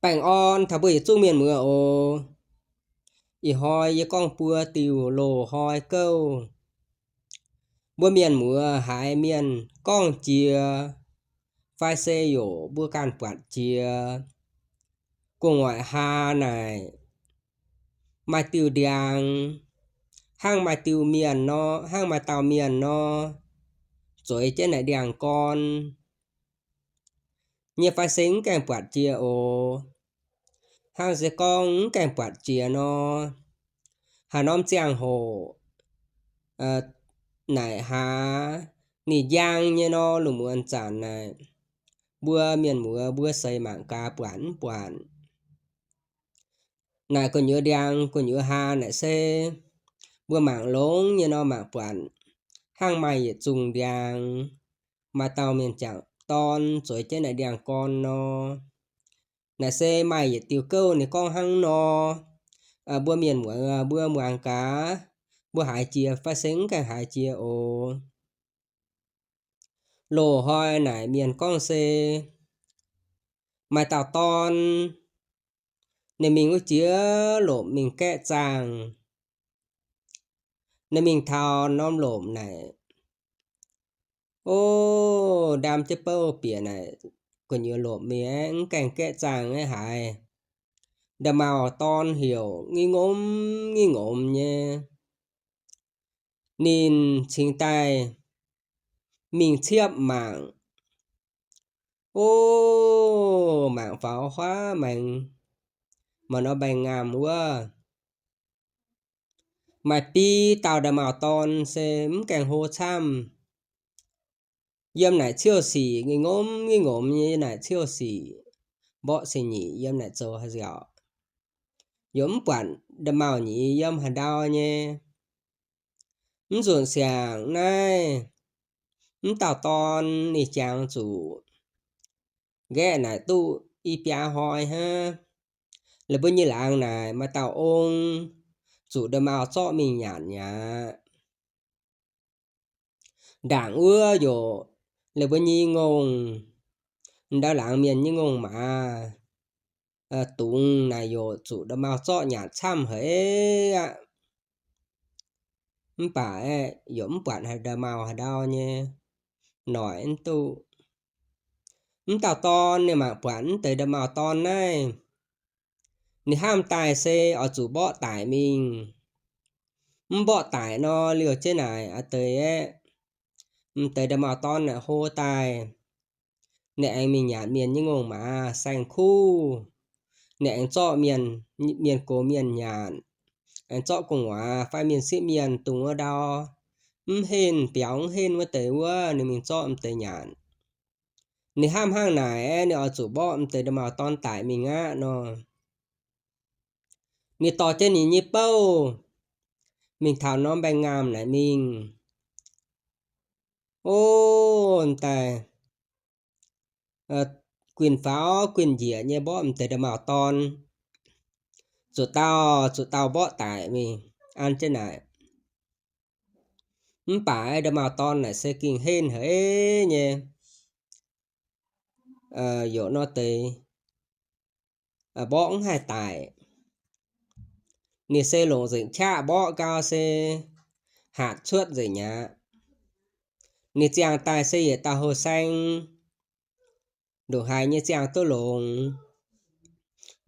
Baengh orn taux mbuo yietc zungv mienh muoz oc. Ih hnoi yie gorngv buo diuh loz-hnoi gouv. Mbuo mienh muoz haiz mienh gorngv jiex fai se yaac mbuo ganh buatc jiex, gu'nguaaic haa naaic maaih diuh ndiangx, hnangv maaih diuh mienh nor, hnangv maaih dauh mienh nor, zueiz jienv naaic ndiangx-gorn nyei fai se mv gaengh buatc jiex oc. Hnangv se gorngv mv gaengh buatc jiex nor, haaix norm ziangh hoc naaic hlaax ninh njang nyei nor, lungh muonz zanc naaic, mbuo mienh muoz mbuo seix mangc gaax buatc mv buatc. Naaic gu'nyuoz ndiangx gu'nyuoz haa naaic se mbuo mangc longx nyei nor mangc buatc, hnangv maaih yietc zungh ndiangx, maaih dauh mienh jangc dorn zueiz jienv naaic ndiangx-gorn nor. Naaic se maaih yietc diuh gouv ninh gorngv hnangv nor. Mbuo mienh muoz mbuo muangx gaax, mbuo haiz jiex fai se mv gaengh haiz jiex oc. Loz-hnoi naaic mienh gorngv se maaih dauh dorn, ninh mingh wuov jiex lomc mingh gaeqv zaangh. Ninh mingh taux norm lomc naaic, o, ndaam jienv bouh bieqc naaic, gu'nyuoz lomc mingh aeqv, mv gaengh gaeqv zaangh aeqv, haiz nda'maauh dorn heuc ngingv ngomz ngingv ngomz nyei. Ninh cingx daaih mingh ciepv mangc. O, mangc faaux huaav maengx, maaih norm baengh ngaamh wuov, maaih biei dauh nda'maauh dorn se mv gaengh hlo camv. Yiem naaic ciouv sic ngingh ngomz ngingh ngomz nyei naaic ciouv sic, mborqv se nyic yiem naaic zoux haaix nziaauc, yaac mv buatc nda'maauh nyeiz yiem haaix ndau nyei. Mv nzunc siangx naaiv, mv dauh dorn ninh jangx zuqc nqaeqv naaic duqv i biaa hnoi hnangv, laaix mbuo nyei laangz naaic maaih dauh ong zuqc nda'maauh zorqv mingh nyanc mi'aqv. Ndaangc wuov yaac laaix mbuo nyei ngongh, ndau laangz mienh nyei ngongh maaz dungz naaic yaac zuqc nda'maauh zorqv nyanc camv haic aqv. Mv baac aeqv, yaac mv buatc haaix nda'maauh haaix ndau nyei, noic mv duqv. Mv dauh dorn ninh mangc buatc mv deix nda'maauh dorn naaiv, ninh hnamv daaih se oix zuqc mborqv daic mingh. Mv mborqv daic nor, liouh jienv naaic a'deix aeqv, mv deix nda'maauh dorn naaic hlo daaih, ninh aengx mingh nyanc mienh nyei ngongh maaz saeng-kuv. Ninh aengx zorqv mienh, mienh gox mienh nyanc, aengx zorqv gu'nguaaz fai mienh sieqv mienh dungz wuov ndau, mv henv biaux mv henv wuov deix wuov, ninh mingh zorqv mv deix nyanc. Ninh hnamv hnangv naaic aeqv, ninh oix zuqc mborqv mv deix nda'maauh dorn daic mingh aqv nor. Ninh dorh jienv ninh nyei bouh mingh taux norm baengh ngaamh naaic mingh. O, daaih guinh faaux guinh njiec nyei mborqv mv deix nda'maauh dorn, zuqc dauh zuqc dauh mborqv daic mingh an jienv naaic. Mv baac nda'maauh dorn naaic se gengh henv haic nyei, yaac nor deix mborqv mv haih daic. Ninh se longc nzengc qaqv mborqv gau se hatc cuotv nzengc mi'aqv. Ninh ziangh daaih se yietc dauh houh saeng, ndongc haaix nyei ziangh duqv longx,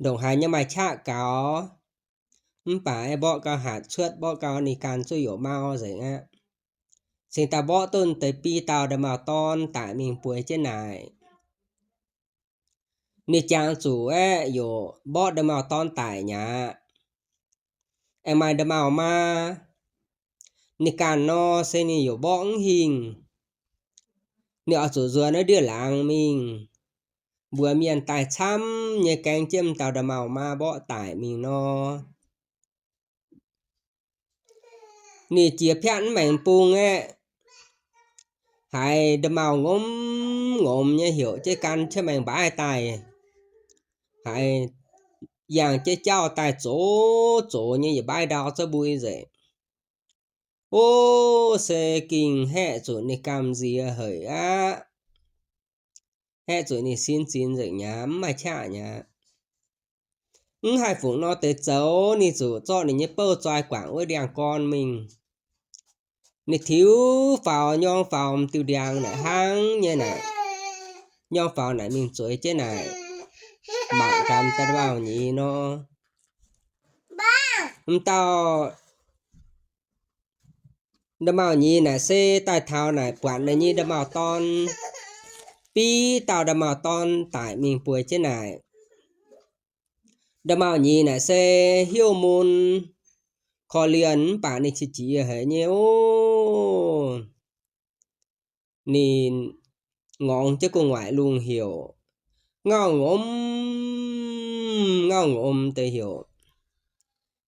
ndongc haaix nyei maaih qaqv gaux. Mv baac aeqv, mborqv gau hatc cuotv, mborqv gau ninh ganh zuqc youc mau nzengc aqv. Cingx daaih mborqv duqv deix biei dauh nda'maauh dorn daic mingh bueix jienv naaic. Ninh jangx zuqc aeqv, yaac mborqv nda'maauh dorn daic mi'aqv. Aengx maaih nda'maauh maa, ninh ganh nor se ninh yaac mborqv mv hingh. Ninh oix zuqc nzuonx naaiv ndiev laangz mingh, mbuox mienh daaih camv nyei gaeng jienv dauh nda'maauh maa mborqv daic mingh nor. Ninh jiex piatv mv maengx bung aeqv, haiz nda'maauh ngomz ngomz nyei heuc jienv gan jienv maengx mbaaih daaih, haiz yangh jienv jauv daaih zox zox nyei yietc mbaaih ndau zouv mbui nzengc. O, se gengh haeqv zuqc ninh gamh nziex haic aqv. Haeqv zuqc ninh sin zinx nzengc mi'aqv, mv maaih qaqv mi'aqv. mv haih fungc nor deix zoux, ninh zuqc zorqv ninh nyei bouh zoi guangc wuov ndiangx-gorn mingh. Ninh tiux faaux nyorng faaux m'diuh ndiangx naaic hnangv nyei naaic, nyorng faaux naaic mingh zueiz jienv naaic, mangc gaax m'dauh nda'maauh nyeiz nor. M'dauh nda'maauh nyeiz naaic se daaih taux naaic buatc ninh nyei nda'maauh dorn, biv dauh nda'maauh dorn daic mingh bueix jienv naaic. Nda'maauh nyeiz naaic se hnyouv mun korv-lienh mv baac ninh qiex jiez haic nyei oc. Ninh ngorngx jienv gu'nguaaic lungh heuc, ngauh ngomz, ngauh ngomz deix heuc,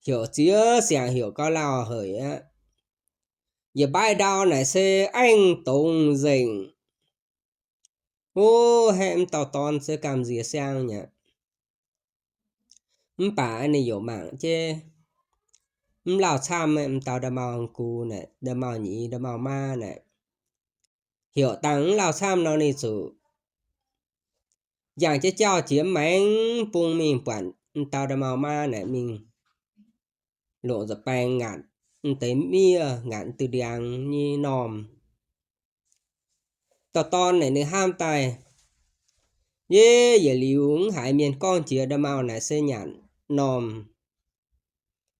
heuc ziex siangx heuc gauh lauh haic aqv. Yietc mbaaih ndau naaic se aengx dongz nzengc. Ov, haeqv m'dauh dorn se gamh nziex siang nyei aqv. Mv baac ninh youc mangc jienv mv lauh camv, m'dauh nda'maauh gux naaic, nda'maauh nyeiz, nda'maauh maa naaic, heuc dangh mv lauh camv nor ninh zuqc njang jienv jauv jiex maengx bung mingh buatc m'dauh nda'maauh maa naaic mingh longc nza'baeng ngaatc m'deix miev, ngaatc m'diuh ndiangx nyei normh. Dauh dorn naaic ninh hnamv daaih, yie yietc liuz mv haiz mienh gorngv jiex nda'maauh naaic se nyanc normh.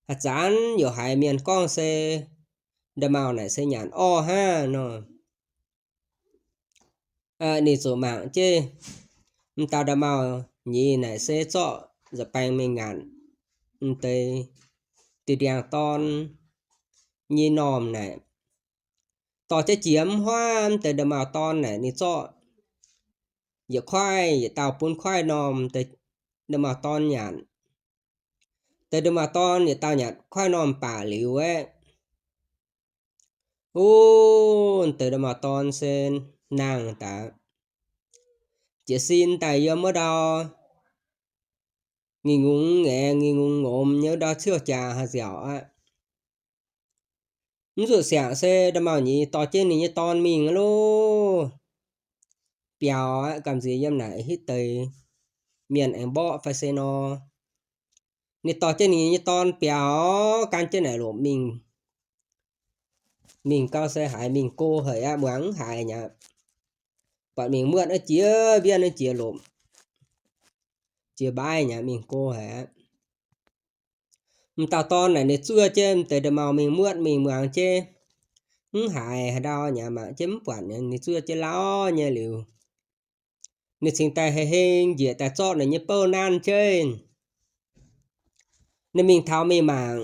Haaix zanc youc haiz mienh gorngv se nda'maauh naaic se nyanc orv hnangv nor. Ninh zuqc mangc jienv m'dauh nda'maauh nyeiz naaic se zorqv nza'baeng mingh ngaatc m'deix diuh ndiangx dorn nyei normh naaic. Dorh jienv jiex mv huaav m'deix nda'maauh dorn naaic ninh zorqv yietc koiv yietc dauh bun koiv normh deix nda'maauh dorn nyanc. Deix nda'maauh dorn yietc dauh nyanc koiv normh baac liuz aeqv, ov, deix nda'maauh dorn se nangh daaih, jiez sin daaih yiem wuov ndau ngingh ngungx ngaengc, ngingh ngungx ngomz nyei wuov ndau ciouv jaax haaix nziaauc aqv. Mv zuqc siangx se nda'maauh nyeiz dorh jienv ninh nyei dorn mingh loh. Biaux aqv, gamh nziex yiem naaic hitv deix mienh aengx mborqv fai se nor. Ninh dorh jienv ninh nyei dorn biaux gan jienv naaic lomc mingh. Mingh gau se haiz mingh go haic aqv, muangx mv haiz nyei aqv. Buatc mingh muotv naaiv jiex mbienv naaiv jiex lomc, jiex mbaaih nyei aqv, mingh go haic aqv. M'dauh dorn naaic ninh zuov jienv m'deix nda'maauh mingh muotv mingh muangx jienv, mv haiz haaix ndau nyei aqv, mangc jienv mv buatc nyei, ninh zuov jienv lauh nyei liuz, ninh cingx daaih hei heng njiec daaih zorqv ninh nyei bouh nanv jienv. Ninh mingh taux mingh mangc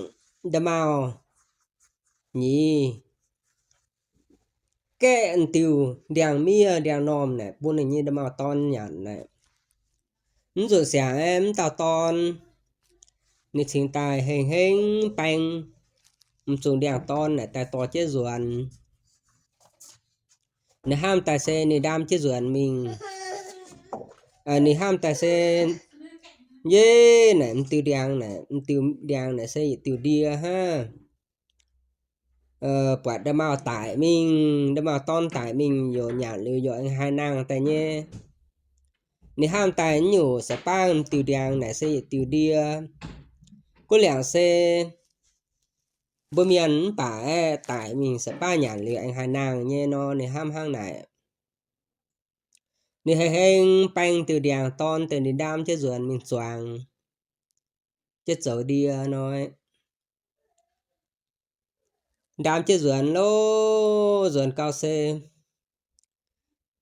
nda'maauh nyeiz gaeqv diuh ndiangx-miev ndiangx-normh naaic bun ninh nyei nda'maauh dorn nyanc naaic. Mv zuqc siangx aeqv, m'dauh dorn ninh cingx daaih heng heng baeng m'zungh ndiangx-dorn naaic daaih dorh jienv nzuonx. Ninh hnamv daaih se ninh ndaam jienv nzuonx mingh. Ninh hnamv daaih se, yie naaic m'diuh ndiangx naaic, m'diuh ndiangx naaic se yietc diuh ndie hnangv. Buatc nda'maauh daic mingh, nda'maauh dorn daic mingh, youc nyanc liuz youc aengx haih nangh daaih nyei. Ninh hnamv daaih nyungc, sa'bangh m'diuh ndiangx naaic se yietc diuh ndie. Gunv liangc se mbuo mienh mv baac aeqv, daic mingh sa'bangh nyanc liuz aengx haih nangh nyei nor, ninh hnamv hnangv naaic. Ninh hei heng baeng diuh ndiangx-dorn deix ninh ndaam jienv nzuonx mingh zuangx, jienv zoux ndie nor. Ndaam jienv nzuonx loh, nzuonx gau se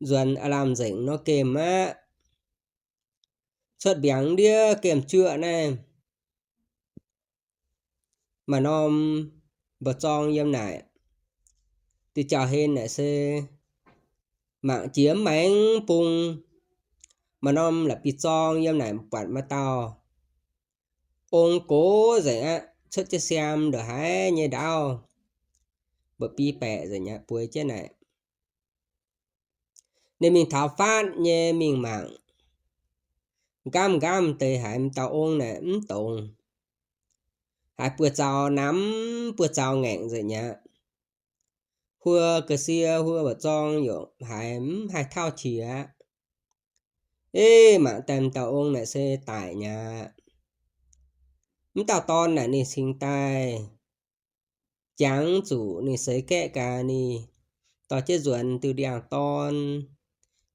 nzuonx aav lamh nzengc nor gemh aqv. Cuotv mbiaangx ndiev gemh juoqv naaiv, maaih norm mba'zorng yiem naaic. Diuh jauv-hlen naaic se mangc jiex mv maengx bung. Maaih norm la'bieiv-zorng yiem naaic, buatc maaih dauh ong gox nzengc aqv, cuotv jienv siaam ndongc haaix nyei ndaauv, mba'biei baeqc nzengc aqv, bueix jienv naaic. Ninh mingh taux faatv nyei mingh mangc, nqaamv nqaamv deix haiz m'dauh ong naaic mv dongz, haiz buoz-zaux namx buoz-zaux ngaengc nzengc aqv. Huo ga'sie huo mba'zorng yaac haiz mv haih tauv qiex aqv. Ei, mangc daaih m'dauh ong naaic se daic nyei aqv. Mv dauh dorn naaic ninh cingx daaih jangx zuqc ninh seix gaeqv gaax ninh dorh jienv nzuonx diuh ndiangx-dorn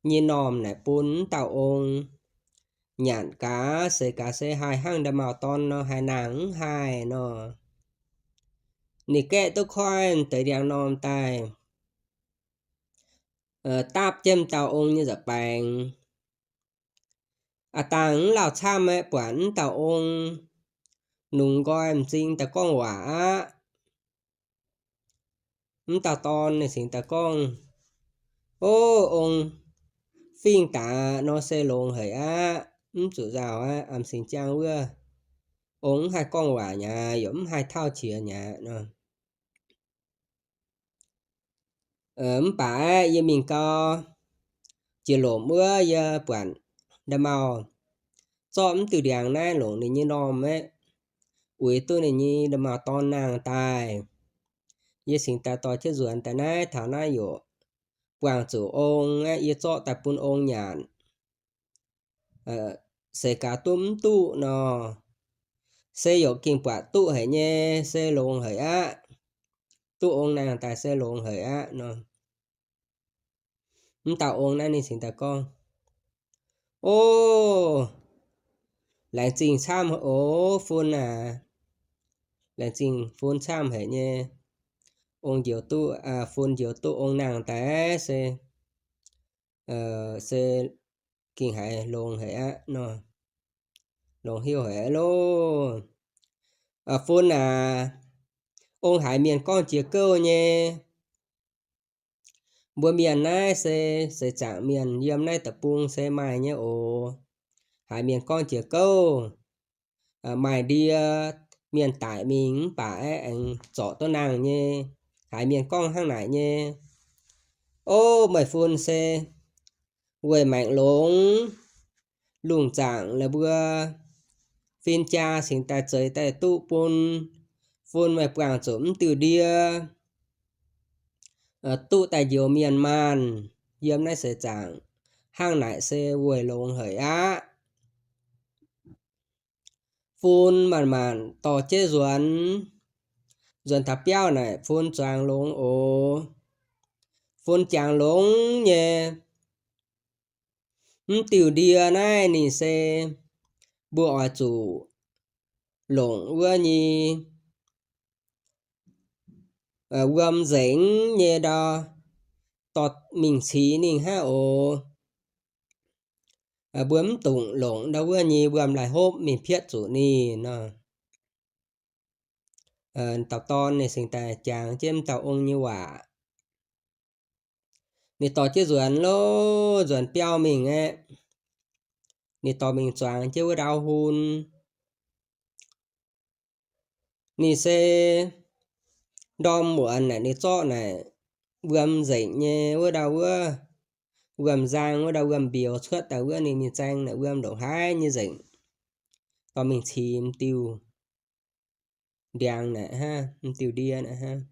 nyei normh naaic bun mv dauh ong nyanc gaax, seix gaax se haih hnangv nda'maauh dorn nor haih nangh mv haih nor. Ninh gaeqv duqv koiv deix ndiangx-normh daaih, daapv jienv dauh ong nyei nza'baengx. Aav dangh mv lauh camv aeqv, buatc mv dauh ong nungx nqoi m'zing daaih gorngv waac aqv. Mv dauh dorn ninh cingx daaih gorngv, O, ong, fingx daaih nor se longx haic aqv, mv zuqc nzauh aqv. A'm cingx jaang wuov, ong mv haih gorngv waac nyei, yaac mv haih tauv qiex nyei nor. Mv baac aeqv, yie mingh gau, jiex lomc wuov yie buatc nda'maauh zorqv mv diuh ndiangx naaiv longc ninh nyei normh aeqv, uix duqv ninh nyei nda'maauh dorn nangh daaih. Yie cingx daaih dorh jienv nzuonx daaih naaiv, taux naaiv yaac buangh zuqc ong aeqv, yie zorqv daaih bun ong nyanc. Seix gaax duqv mv duqv nor, se yaac gengh buatc duqv haic nyei, se longx haic aqv. Duqv ong nangh daaih se longx haic aqv nor. Mv dauh ong naaiv ninh cingx daaih gorngv, O, laengz zingh camv oc, fun aac. Laengz zingh fun camv haic nyei. Ong njoux duqv, fun njoux duqv ong nangh daaih se, se gengh haiz longx haic aqv nor. Longx haic aqv loh. Fun aac, ong haiz mienh gorngv jiex gouv nyei. Mbuo mienh naaiv se seix zaangc mienh, yiem naaiv deic-bung se maaih nyei oc. Haiz mienh gorngv jiex gouv, maaih ndie, mienh daic mingh mv baac aeqv, aengx zorc duqv nangh nyei. Haiz mienh gorngv hnangv naaic nyei. O, meih fun se weic maengc longx, lungh zaangc la'buo fin-jaa cingx daaih zeix daaih duqv bun fun meih buangh zuqc mv diuh ndie, duqv daaih njoux mienh maanh yiem naaiv seix zaangc. Hnangv naaic se weic longx haic aqv. Fun maanc-maanc dorh jienv nzuonx, nzuonx taux biauv naaic fun zuangx longx oc. Fun jangx longx nyei. Mv diuh ndie naaiv ninh se mbuo oix zuqc longc wuov nyei wuom nzengc nyei ndau dorh mingh cix ninh hnangv oc. Mbuo mv dungx longc ndau wuov nyei wuom lai hopv mingh pietv zuqc ninh nor. Dauh dorn ninh cingx daaih jangx jienv dauh ong nyei waac. Ninh dorh jienv nzuonx loh, nzuonx biauv mingh aeqv, ninh dorh mingh zuangx jienv wuov ndau hun. Ninh se ndorm muonz naaic ninh zorqv naaic wuom nzengc nyei wuov ndau wuov, wuom nzang wuov ndau wuom mbiouz cuotv daaih wuov, ninh mingh zaeng naaic wuom ndongc haaix nyei nzengc, dorh mingh cix m'diuh ndiangx naaic hnangv, m'diuh ndie naaic hnangv.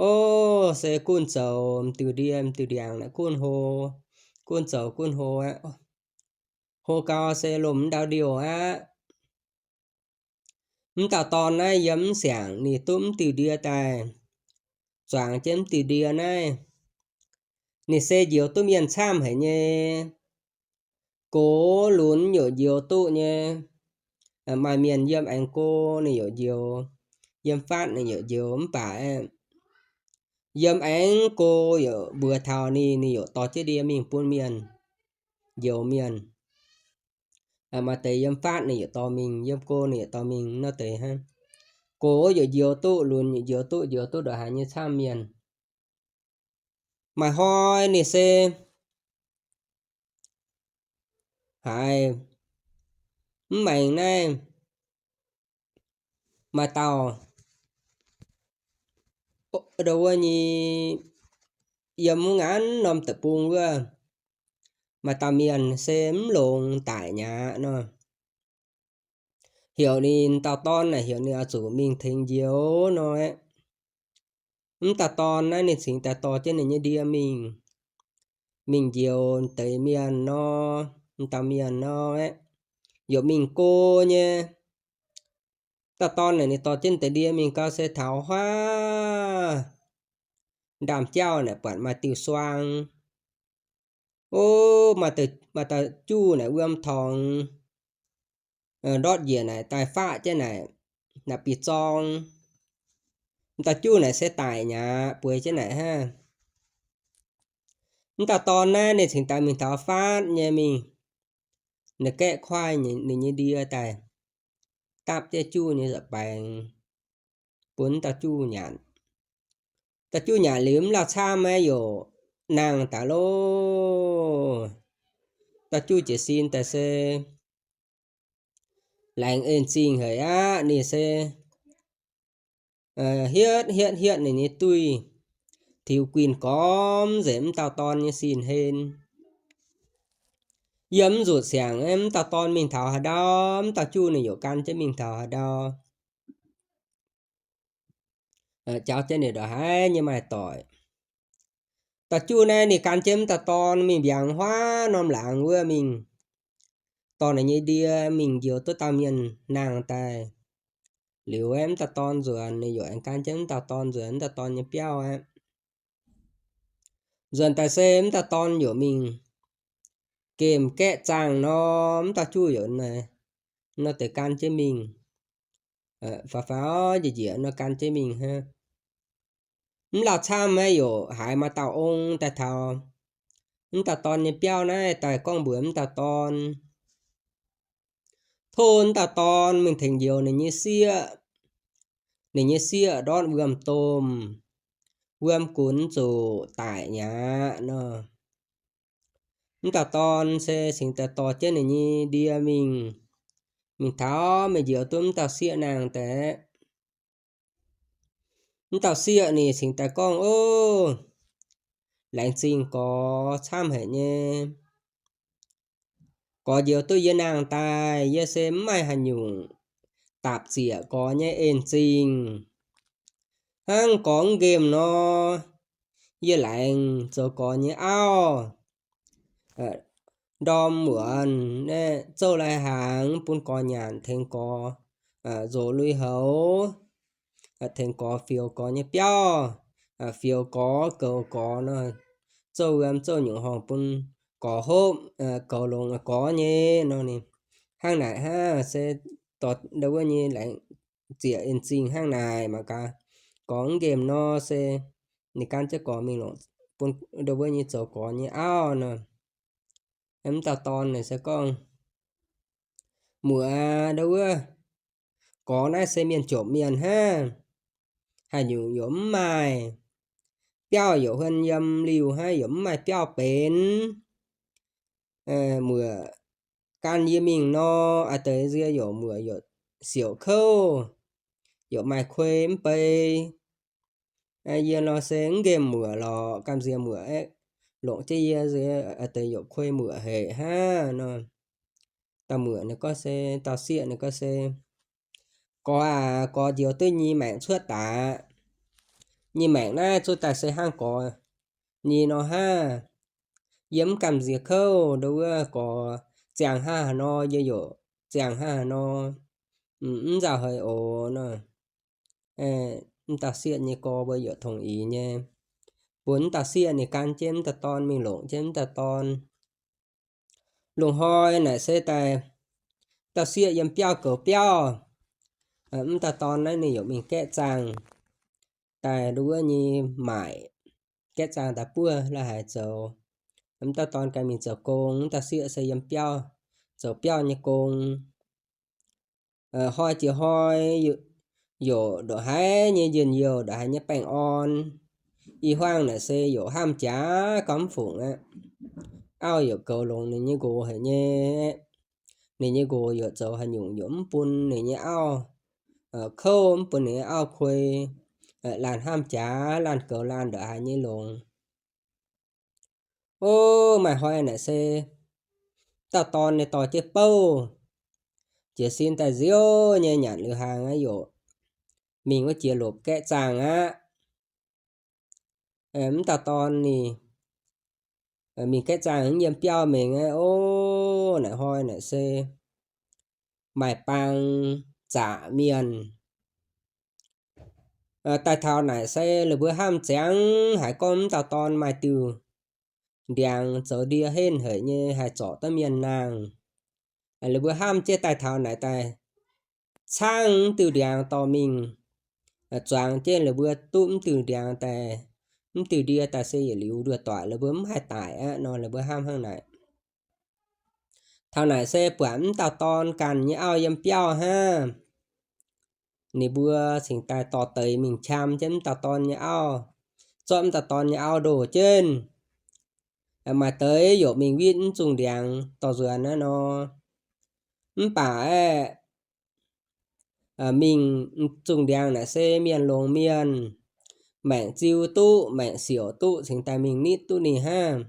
O, se gunv zoux m'diuh ndie, m'diuh ndiangx naaic gunv hlo, gunv zoux gunv hlo aqv. Hlo gau se lomh ndau ndiouh aqv. Mv dauh dorn naaiv yiem mv siangx ninh duqv mv diuh ndie daaih, zuangx jienv mv diuh ndie naaiv, ninh se njoux duqv mienh camv haic nyei. Gox lunx yaac njoux duqv nyei. Maaih mienh yiem aengx go ninh yaac njoux, yiem faatv ninh yaac njoux mv baac yiem aengx go yaac mbuox taux ninh, ninh yaac dorh jienv ndie mingh bun mienh njoux mienh. Maaih deix yiem faatv ninh yaac dorh mingh, yiem go ninh yaac dorh mingh nor deix hnangv. Gox yaac njoux duqv, lunx yaac njoux duqv, njoux duqv ndongc haaix nyei camv mienh. Maaih hnoi ninh se haiz mv maengx naaiv maaih dauh, ndo wuov nyei, yiem wuov ngaanv norm deic-bung wuov, maaih dauh mienh se mv longx daic mi'aqv nor. Heuc ninh dauh dorn naaic, heuc ninh oix zuqc mingh tengx njoux nor aeqv, mv dauh dorn naaiv ninh cingx daaih dorh jienv ninh nyei ndie mingh, mingh njoux deix mienh nor, m'dauh mienh nor aeqv, yaac mingh go nyei. dauh dorn naaic ninh dorh jienv deix ndie mingh gau se taux huaav ndaamv-jauv naaic buatc maaih diuh suang. O, maaih dauh juv naaic wuom torngx ndortv njiec naaic daaih faqv jienv naaic, naaic bieqc zorng. M'dauh juv naaic se daic mi'aqv, bueix jienv naaic hnangv. M'dauh dorn naaiv ninh cingx daaih mingh taux faatv nyei mingh, ninh gaeqv kuaaiv ninh nyei ndie daaih dapv jienv juv nyei nza'baengx bun m'dauh juv nyanc. Dauh juv nyanc liuz mv lauh camv aeqv, yaac nangh daaih loh. Dauh juv jiez sin daaih se laengz en-zingh haic aqv. Ninh se hietv hietv hietv ninh nyei duih, tiux guinh gormx nzengc m'dauh dorn nyei sin-hlen. Yiem mv nzuqc siangx m'dauh dorn mingh taux haaix ndau, m'dauh juv ninh yaac gan jienv mingh taux haaix ndau, jauv jienv ninh ndongc haaix nyei maaih doic. Dauh juv naaiv ninh gan jienv m'dauh dorn mingh mbiaangx huaav norm laangz wuov mingh, dorh ninh nyei ndie mingh njoux duqv dauh mienh nangh daaih. Liuz aeqv, m'dauh dorn nzuonx, ninh yaac aengx gan jienv m'dauh dorn nzuonx m'dauh dorn nyei biauv aqv. Nzuonx daaih se m'dauh dorn yaac mingh gemh gaeqv zaangh nor, m'dauh juv yaac nor deix gan jienv mingh, faaux faaux njiec njiec nor gan jienv mingh hnangv. Mv lauh camv aeqv, yaac haiz maaih dauh ong daaih taux m'dauh dorn nyei biauv naaiv daaih gorngv mbuox m'dauh dorn, tov m'dauh dorn mingh tengx njoux ninh nyei sieqv. Ninh nyei sieqv ndortv wuom-domh, wuom gunx zuqc daic mi'aqv nor. M'dauh dorn se cingx daaih dorh jienv ninh nyei ndie mingh, mingh taux mingh njoux duqv m'dauh sieqv nangh daaih. M'dauh sieqv ninh cingx daaih gorngv, O, laengz zingh gorx camv haic nyei. Gorx njoux duqv yie nangh daaih, yie se mv maaih haaix nyungc dapc ziec gorx nyei en-zingh. Hnangv gorx mv nqemh nor, yie laengz zoux gorx nyei auv, ndorm wuonx, zouv lai-hnaangx bun gorx nyanc, tengx gorx nzox lui-houx, tengx gorx fioux gorx nyei biauv, fioux gorx, goux gorx nor, zouv wuom zouv nyungc horngh bun gorx hopv, goux longx gorx nyei nor. Ninh hnangv naaic hnangv se dorh ndau wuov nyei laengz ziec en-zingh hnangv naaic mangc gaax. Gorx mv nqemh nor se ninh gan jienv gorx mingh longc bun ndau wuov nyei zoux gorx nyei auv nor. M'dauh dorn naaic se gorngv, Muoc aac, ndau wuov gorx naaiv se mienh jomc mienh hnangv, haaix nyungc yaac mv maaih, biauv yaac huon yiem liuh hnangv, yaac mv maaih biauv benx. Muoc gan yie mingh nor, a'deix nzie yaac muoc yaac siouc kouv, yaac maaih kuei mv bei. Yie nor se mv nqemh muoc lorqc, gamh nziex muoc aeqv, longc jienv yie nzie a'deix yaac kuei muoc haic hnangv nor. Dauh muoc ninh gorngv se, dauh sieqv ninh gorngv se, Gorx aac, gorx njoux duqv nyei maengc cuotv daaih. Nyei maengc naaiv zuov daaih se hnangv gorx nyei nor hnangv. Yie mv gamh nziex kouv, ndau wuov gorx ziangh hnangv haaix nor, yie yaac ziangh hnangv haaix nor, mv nzauh haic oc nor. M'dauh sieqv nyei gorx mbuo yaac tongx ix nyei, bun m'dauh sieqv ninh gan jienv m'dauh dorn mingh longc jienv m'dauh dorn. Lungh hnoi naaic se daaih, dauh sieqv yiem biauv goux biauv, m'dauh dorn naaiv ninh yaac mingh gaeqv zaangh daaih ndau wuov nyei maaic, gaeqv zaangh daaih buov la'haaix zoux. M'dauh dorn ganh mingh zoux gong, m'dauh sieqv se yiem biauv zoux biauv nyei gong. Hnoi jiex hnoi, yaac ndongc haaix nyei njien-youh, ndongc haaix nyei baengh orn. Ih huaang naaic se yaac hnamv jaax gormx fungc aqv. Auv yaac goux longx ninh nyei nqox haic nyei. Ninh nyei nqox yaac zoux haaix nyungc yaac mv bun ninh nyei auv, kouv mv bun ninh nyei auv kuei. Laanh hnamv jaax, laanh goux laanh ndongc haaix nyei longx. O, maaih hnoi naaic se dauh dorn ninh dorh jienv bouv, jiez sin daaih nziouv nyei nyanc liuz hnaangx aqv, yaac mingh wuov jiex lopc gaeqv zaangh aqv. M'dauh dorn ninh mingh gaeqv zaangh mv yiem biauv mingh aqv. O, naaic hnoi naaic se maaih baang zaqc mienh. Daaih taux naaic se la'buo hnamv ziangx haiz gorngv m'dauh dorn maaih diuh ndiangx zoux ndie henv haic nyei, haih zorc duqv mienh nangh. La'buo hnamv jienv daaih taux naaic daaih caangv m'diuh ndiangx dorh mingh zuangx jienv, la'buo duqv m'diuh ndiangx daaih, m'diuh ndie daaih se yietc liuz nduov doic, la'buo mv haih daic aqv nor, la'buo hnamv hnangv naaic. Taux naaic se buatc m'dauh dorn ganh nyei auv yiem biauv hnangv. Ninh mbuo cingx daaih dorh deix mingh qam jienv m'dauh dorn nyei auv, zorqv m'dauh dorn nyei auv ndoh jienv. Maaih deix yaac mingh witv m'zungh ndiangx dorh nzuonx aqv nor. Mv baac aeqv, mingh m'zungh ndiangx naaic se mienh longx mienh, maengc ziu duqv, maengc siouc duqv, cingx daaih mingh nitv duqv ninh hnangv.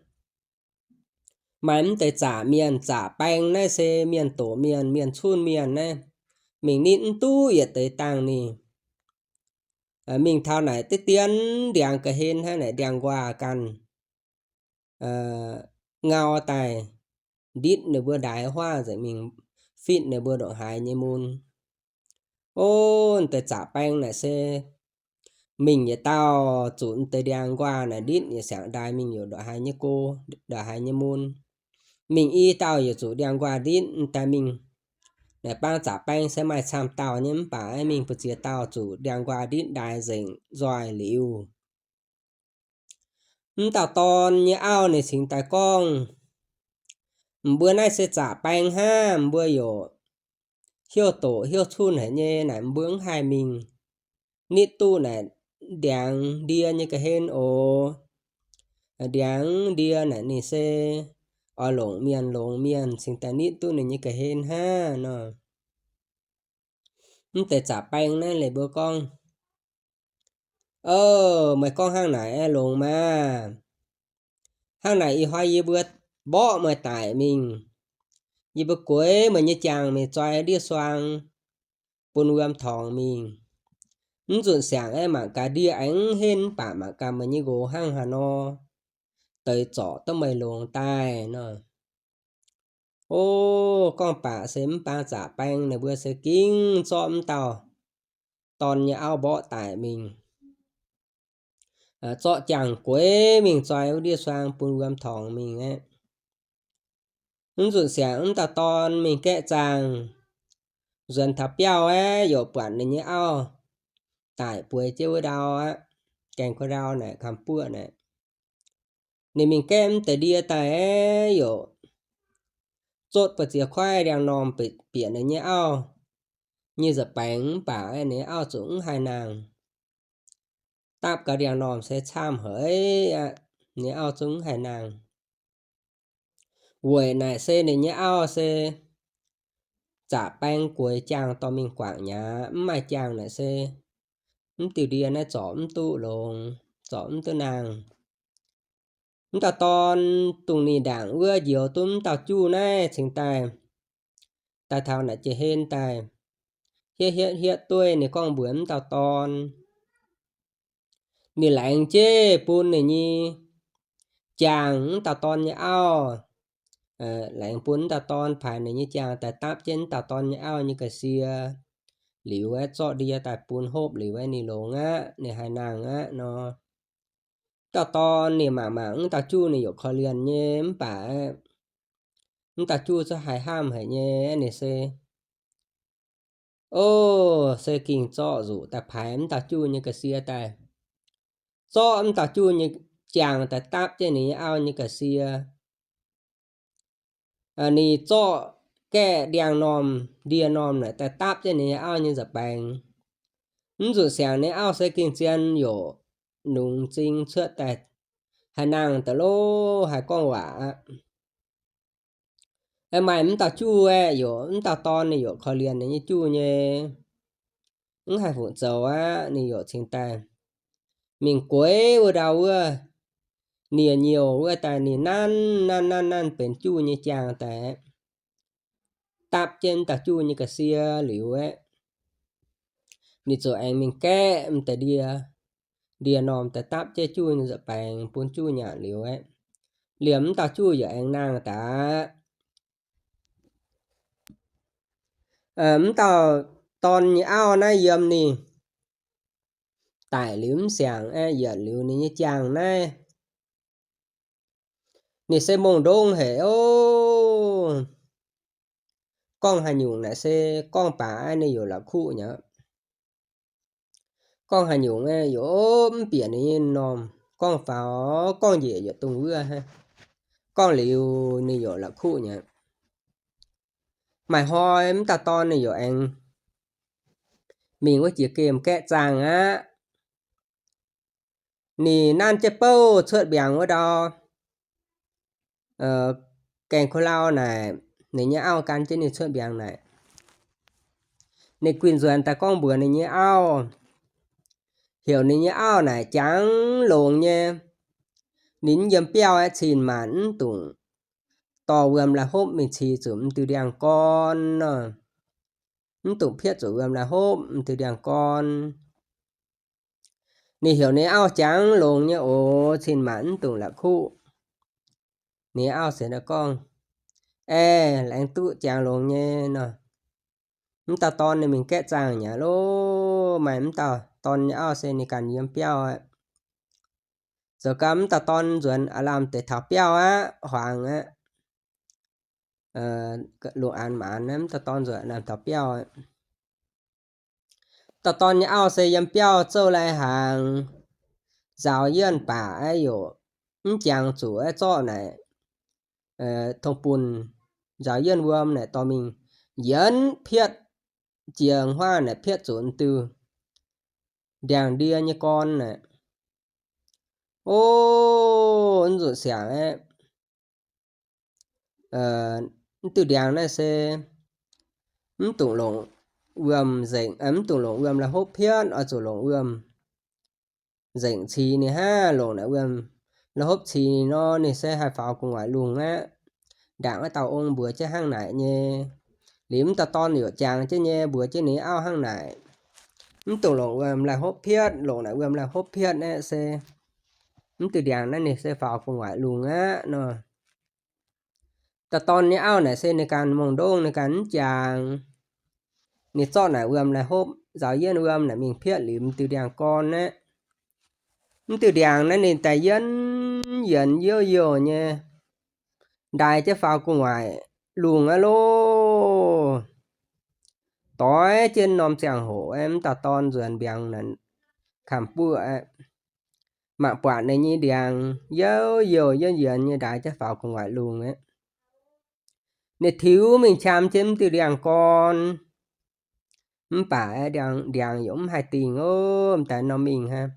Maaih m'deix zaqc mienh, zaqc baeng naaiv se mienh doqc mienh, mienh cunv mienh naaiv, mingh nitv mv duqv yietc deix dangh ninh. Mingh taux naaic deix dien ndiangx ga'hlen hnangv naaic, ndiangx-nquaah ganh ngau daaih nditv ninh mbuo ndaix huaav nzengc mingh fitv ninh mbuo ndongc haaix nyei mun. O, deix zaqc baeng naaic se mingh yietc dauh zuqc deix ndiangx-nquaah naaic nditv yietc siangx ndaix mingh yaac ndongc haaix nyei go, ndongc haaix nyei mun. Mingh i dauh yaac zuqc ndiangx-nquaah nditv daaih mingh. Naaic bang zaqc baeng se maaih camv dauh nyei mv baac mingh mbu'ziex dauh zuqc ndiangx-nquaah nditv ndaix nzengc nzoih liuz. M'dauh dorn nyei auv ninh cingx daaih gorngv, mbuo naaiv se zaqc baeng hnangv, mbuo yaac hiuv doqc hiuv cunv haic nyei naaic, mbuo mv haih mingh nitv duqv naaic ndiangx ndie nyei ga'hlen oc. Ndiangx ndie naaic ninh se oix longc mienh longx mienh cingx daaih nitv duqv ninh nyei ga'hlen hnangv nor. Mv deix zaqc baeng naaiv leiz mbuo gorngv, O, meih gorngv hnangv naaic aeqv, longx maah! Hnangv naaic ih hnoi yie mbuo mborqv meih daic mingh. Yie mbuo gueix meih nyei jaangh mingh zoi ndiev suang bun wuom torngx mingh. Mv nzunc siangx aeqv, mangc gaax ndie aengx henv mv baac mangc gaax meih nyei nqox hnangv haaix nor, deix zorc duqv meih longx daaih nor. O, gorngv baac se mv baac zaqc baeng ninh mbuo se gengh zorqv m'dauh dorn nyei auv mborqv daic mingh, zorqv jaangh gueix mingh zoi wuov ndiev suang bun wuom torngx mingh aeqv. Mv nzunc siangx m'dauh dorn mingh gaeqv zaangh, nzuonx taux biauv aeqv, yaac buatc ninh nyei auv daic bueix jienv wuov ndau aqv, gaengh gu'ndau naaic, kamx buoqv naaic. Ninh mingh gaeqv m'deix ndie daaih aeqv, yaac zotv buoz-ziex koiv ndiangx-normh bieqc ninh nyei auv nyei nza'baengx mv baac ninh nyei auv zungv mv haih nangh. Dapv gaax ndiangx-normh se camv haic aqv, ninh nyei auv zungv mv haih nangh. Weic naaic se ninh nyei auv se zaqc baeng gueix jaangh dorh mingh guangc nyaac, mv maaih jaangh naaic se mv diuh ndie naaiv zorc mv duqv longx, zorc mv duqv nangh. M'dauh dorn dungh ninh ndaangc wuov njoux duqv m'dauh juv naaiv cingx daaih, daaih taux naaic jiex hlen daaih, hietv hietv hietv dueiv ninh gorngv mbuox m'dauh dorn, ninh laengz jienv bun ninh nyei jaangh, m'dauh dorn nyei auv, laengz bun m'dauh dorn paaix ninh nyei jaangh daaih dapv jienv m'dauh dorn nyei auv nyei ga'sie liuz aeqv, zorqv ndie daaih bun hopv liuz aeqv, ninh longx aqv, ninh haih nangh aqv nor. M'dauh dorn ninh mangc mangc m'dauh juv ninh yaac korv-lienh nyei mv baac aeqv, m'dauh juv zungv haih hnamv haic nyei, ninh se, O, se gengh zorqv nzuqc daaih paaix m'dauh juv nyei ga'sie daaih, zorqv m'dauh juv nyei jaangh daaih dapv jienv ninh nyei auv nyei ga'sie. Ninh zorqv gaeqv ndiangx-normh ndie-normh naaic daaih dapv jienv ninh nyei auv nyei nza'baengx. Mv nzunc siangx ninh auv se gengh zien yaac nungx m'zing cuotv daaih haih nangh daaih lov haih gorngv waac aqv. Aeqv, maaih m'dauh juv aeqv, yaac m'dauh dorn ninh yaac korv-lienh ninh nyei juv nyei, mv haih fungc zoux aqv. Ninh yaac cingx daaih mingh gueix wuov ndau wuov nie nyouh wuov daaih ninh nanv nanv nanv nanv benx juv nyei jaangh daaih, dapv jienv m'dauh juv nyei ga'sie liuz aeqv, ninh ziouc aengx mingh gaeqv m'daaih ndie, ndie-normh daaih dapv jienv juv nyei nza'baengx bun juv nyanc liuz aeqv, liemh m'dauh juv yaac aengx nangh daaih aqv. M'dauh dorn nyei auv naaiv yiem ninh daic liuz mv siangx aeqv, yietc liuz ninh nyei jaangh naaiv, ninh se mongh ndongv haic oc. Gorngv haaix nyungc naaic se gorngv baac aeqv, ninh yaac la'kuqv nyei. Gorngv haaix nyungc aeqv, yaac mv bieqc ninh nyei m'normh. Gorngv faaux gorngv njiec yaac dongh wuov hnangv. Gorngv liuz ninh yaac la'kuqv nyei. Maaih hnoi mv dauh dorn ninh yaac aengx mingh wuov jiex gemh gaeqv zaangh aqv. Ninh nanv jienv bouh cuotv mbiaangx wuov ndau, gaeng ko lau naaic, ninh nyei auv gan jienv ninh cuotv mbiaangx naaic. Ninh guinh nzuonx daaih gorngv mbuox ninh nyei auv, heuc ninh nyei auv naaic jangx longx nyei. Ninh yiem biauv aeqv, cin-maanc mv dungx dorh wuom lai hopv mingh cix zuqc m'diuh ndiangx-gorn nor. Mv dungx pietv zuqc wuom lai hopv m'diuh ndiangx-gorn. Ninh heuc ninh auv jangx longx nyei oc, cin-maanc mv dungx la'kuqv. Ninh auv se gorngv, Aeqv, laengz duqv jangx longx nyei nor. Mv dauh dorn ninh mingh gaeqv zaangh nyei loh. Maaih mv dauh dorn nyei auv se ninh ganh yiem biauv aqv. Zoux gau mv dauh dorn nzuonx aav lamh deix taux biauv aqv, huaangx aqv. Lungh aanx maanz naaiv mv dauh dorn nzuonx aav lamh taux biauv aqv. Dauh dorn nyei auv se yiem biauv zouv lai-hnaangx, nzaaux yienh baac aeqv, yaac mv jangx zuqc aeqv, zorqv naaic tong-bun nzaaux yienh wuom naaic dorh mingh yienx pietv jiex huaav naaic pietv zuqc m'diuh ndiangx-ndie nyei gorn naaic. O, mv zuqc siangx aeqv, mv diuh ndiangx naaiv se mv dungx longc wuom nzengc, mv dungx longc wuom lai hopv pietv, oix zuqc longc wuom nzengc cix ninh hnangv. Longc naaic wuom lai hopv cix ninh nor, ninh se haih faaux gu'nguaaic lungh aqv. Ndaangc wuov dauh ong mbuox jienv hnangv naaic nyei. Liuz mv dauh dorn yaac jangx jienv nyei, mbuox jienv ninh auv hnangv naaic. Mv dungx longc wuom lai hopv pietv, longc naaic wuom lai hopv pietv aeqv se mv diuh ndiangx naaiv ninh se faaux gu'nguaaic lungh aqv nor. Dauh dorn nyei auv naaic se ninh ganh mongh ndongv, ninh ganh mv jangx. Ninh zorqv naaic wuom lai hopv, nzaaux yienh wuom naaic mingh pietv liuz m'diuh ndiangx-gorn aeqv. Mv diuh ndiangx naaiv ninh daaih yienx yienx youh youh nyei, ndaaih jienv faaux gu'nguaaic lungh aqv loh. Doix jienv norm ziangh hoc aeqv, mv dauh dorn nzuonx mbiaangx naaic kamx buoqv aeqv, mangc buatc ninh nyei ndiangx youh youh yienx yienx nyei ndaaih jienv faaux gu'nguaaic lungh aeqv. Ninh tiux mingh qam jienv mv diuh ndiangx-gorn. Mv baac aeqv, ndiangx, ndiangx yaac mv haih dingh ov, m'daaih norm mingh hnangv.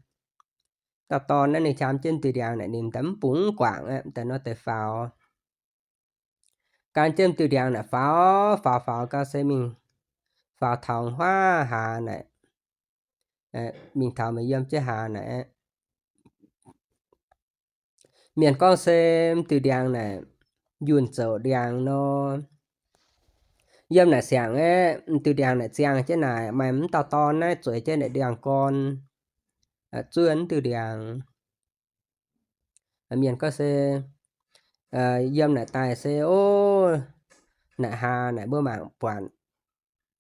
Dauh dorn naaiv ninh qam jienv diuh ndiangx naaic, ninh m'daaih mv bungx mv guangc aqv, m'daaih nor deix faaux. Gan jienv m'diuh ndiangx naaic faaux, faaux, faaux gau se mingh faaux taux huaav hlaax naaic, mingh taux meih yiem jienv hlaax naaic. Mienh gorngv se m'diuh ndiangx naaic njunh zouc ndiangx nor. Yiem naaic siangx aeqv, m'diuh ndiangx naaic ziangh jienv naaic, maaih mv dauh dorn naaiv zueiz jienv naaic ndiangx-gorn zuov m'diuh ndiangx. Mienh gorngv se yiem naaic daaih se, o, naaic hlaax naaic mbuo mangc buatc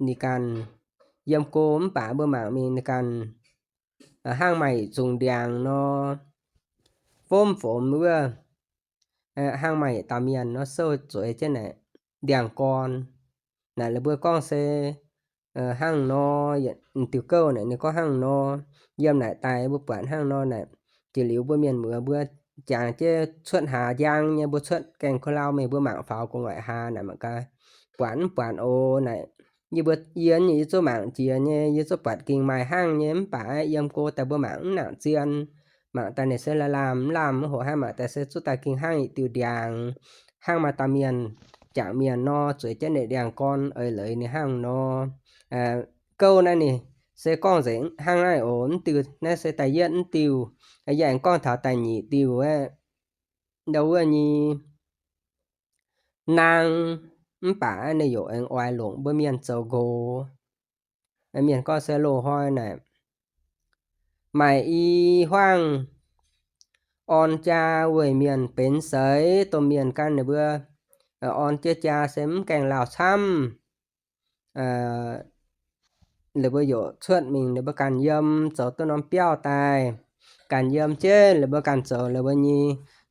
ninh ganh yiem go mv baac mbuo mangc mingh ninh ganh hnangv maaih yietc zungh ndiangx nor, fomv fomx wuov, hnangv maaih yietc dauh mienh nor souv zueiz jienv naaic ndiangx-gorn. Naaic la'buo gorngv se hnangv nor, yietc diuc gouv naaic ninh gorngv hnangv nor. Yiem naaic daaih mbuo buatc hnangv nor naaic, jiex liuz mbuo mienh muoz mbuo jangx jienv cuotv hlaax njang nyei, mbuo cuotv gaengh ko lau mingh mbuo mangc faaux gu'nguaaic hlaax naaic mangc gaax buatc mv buatc oc naaic. Yie mbuo yie, yie zungv mangc jiex nyei, yie zungv buatc gengh maaih hnangv nyei, mv baac yiem go daaih mbuo mangc mv nangc zien. Mangc daaih ninh se laanh laanh mv laanh mv hoc hnangv, mangc daaih se zungv daaih gengh hnangv yietc diuh ndiangx, hnangv maaih dauh mienh, jangc mienh nor, zueiz jienv ninh ndiangx-gorn eix leiz ninh hnangv nor. Gouv naaiv ninh se gorngv nzengc hnangv naaiv oc. Mv diuh naaiv se da'yietv mv diuh. Yie aengx gorngv taux da'nyeic diuh aeqv, ndau wuov nyei naang, mv baac ninh yaac aengx oix longc mbuo mienh zoux nqox. Mienh gorngv se loz-hnoi naaic, maaih i huaangv orn jaa weic mienh benx seix, domh mienh ganh ninh mbuo orn jienv jaa se mv gaengh lauh camv. la'buo yaac cuotv mingh, la'buo ganh yiem zoux duqv norm biauv daaih. Ganh yiem jienv la'buo ganh zoux la'buo nyei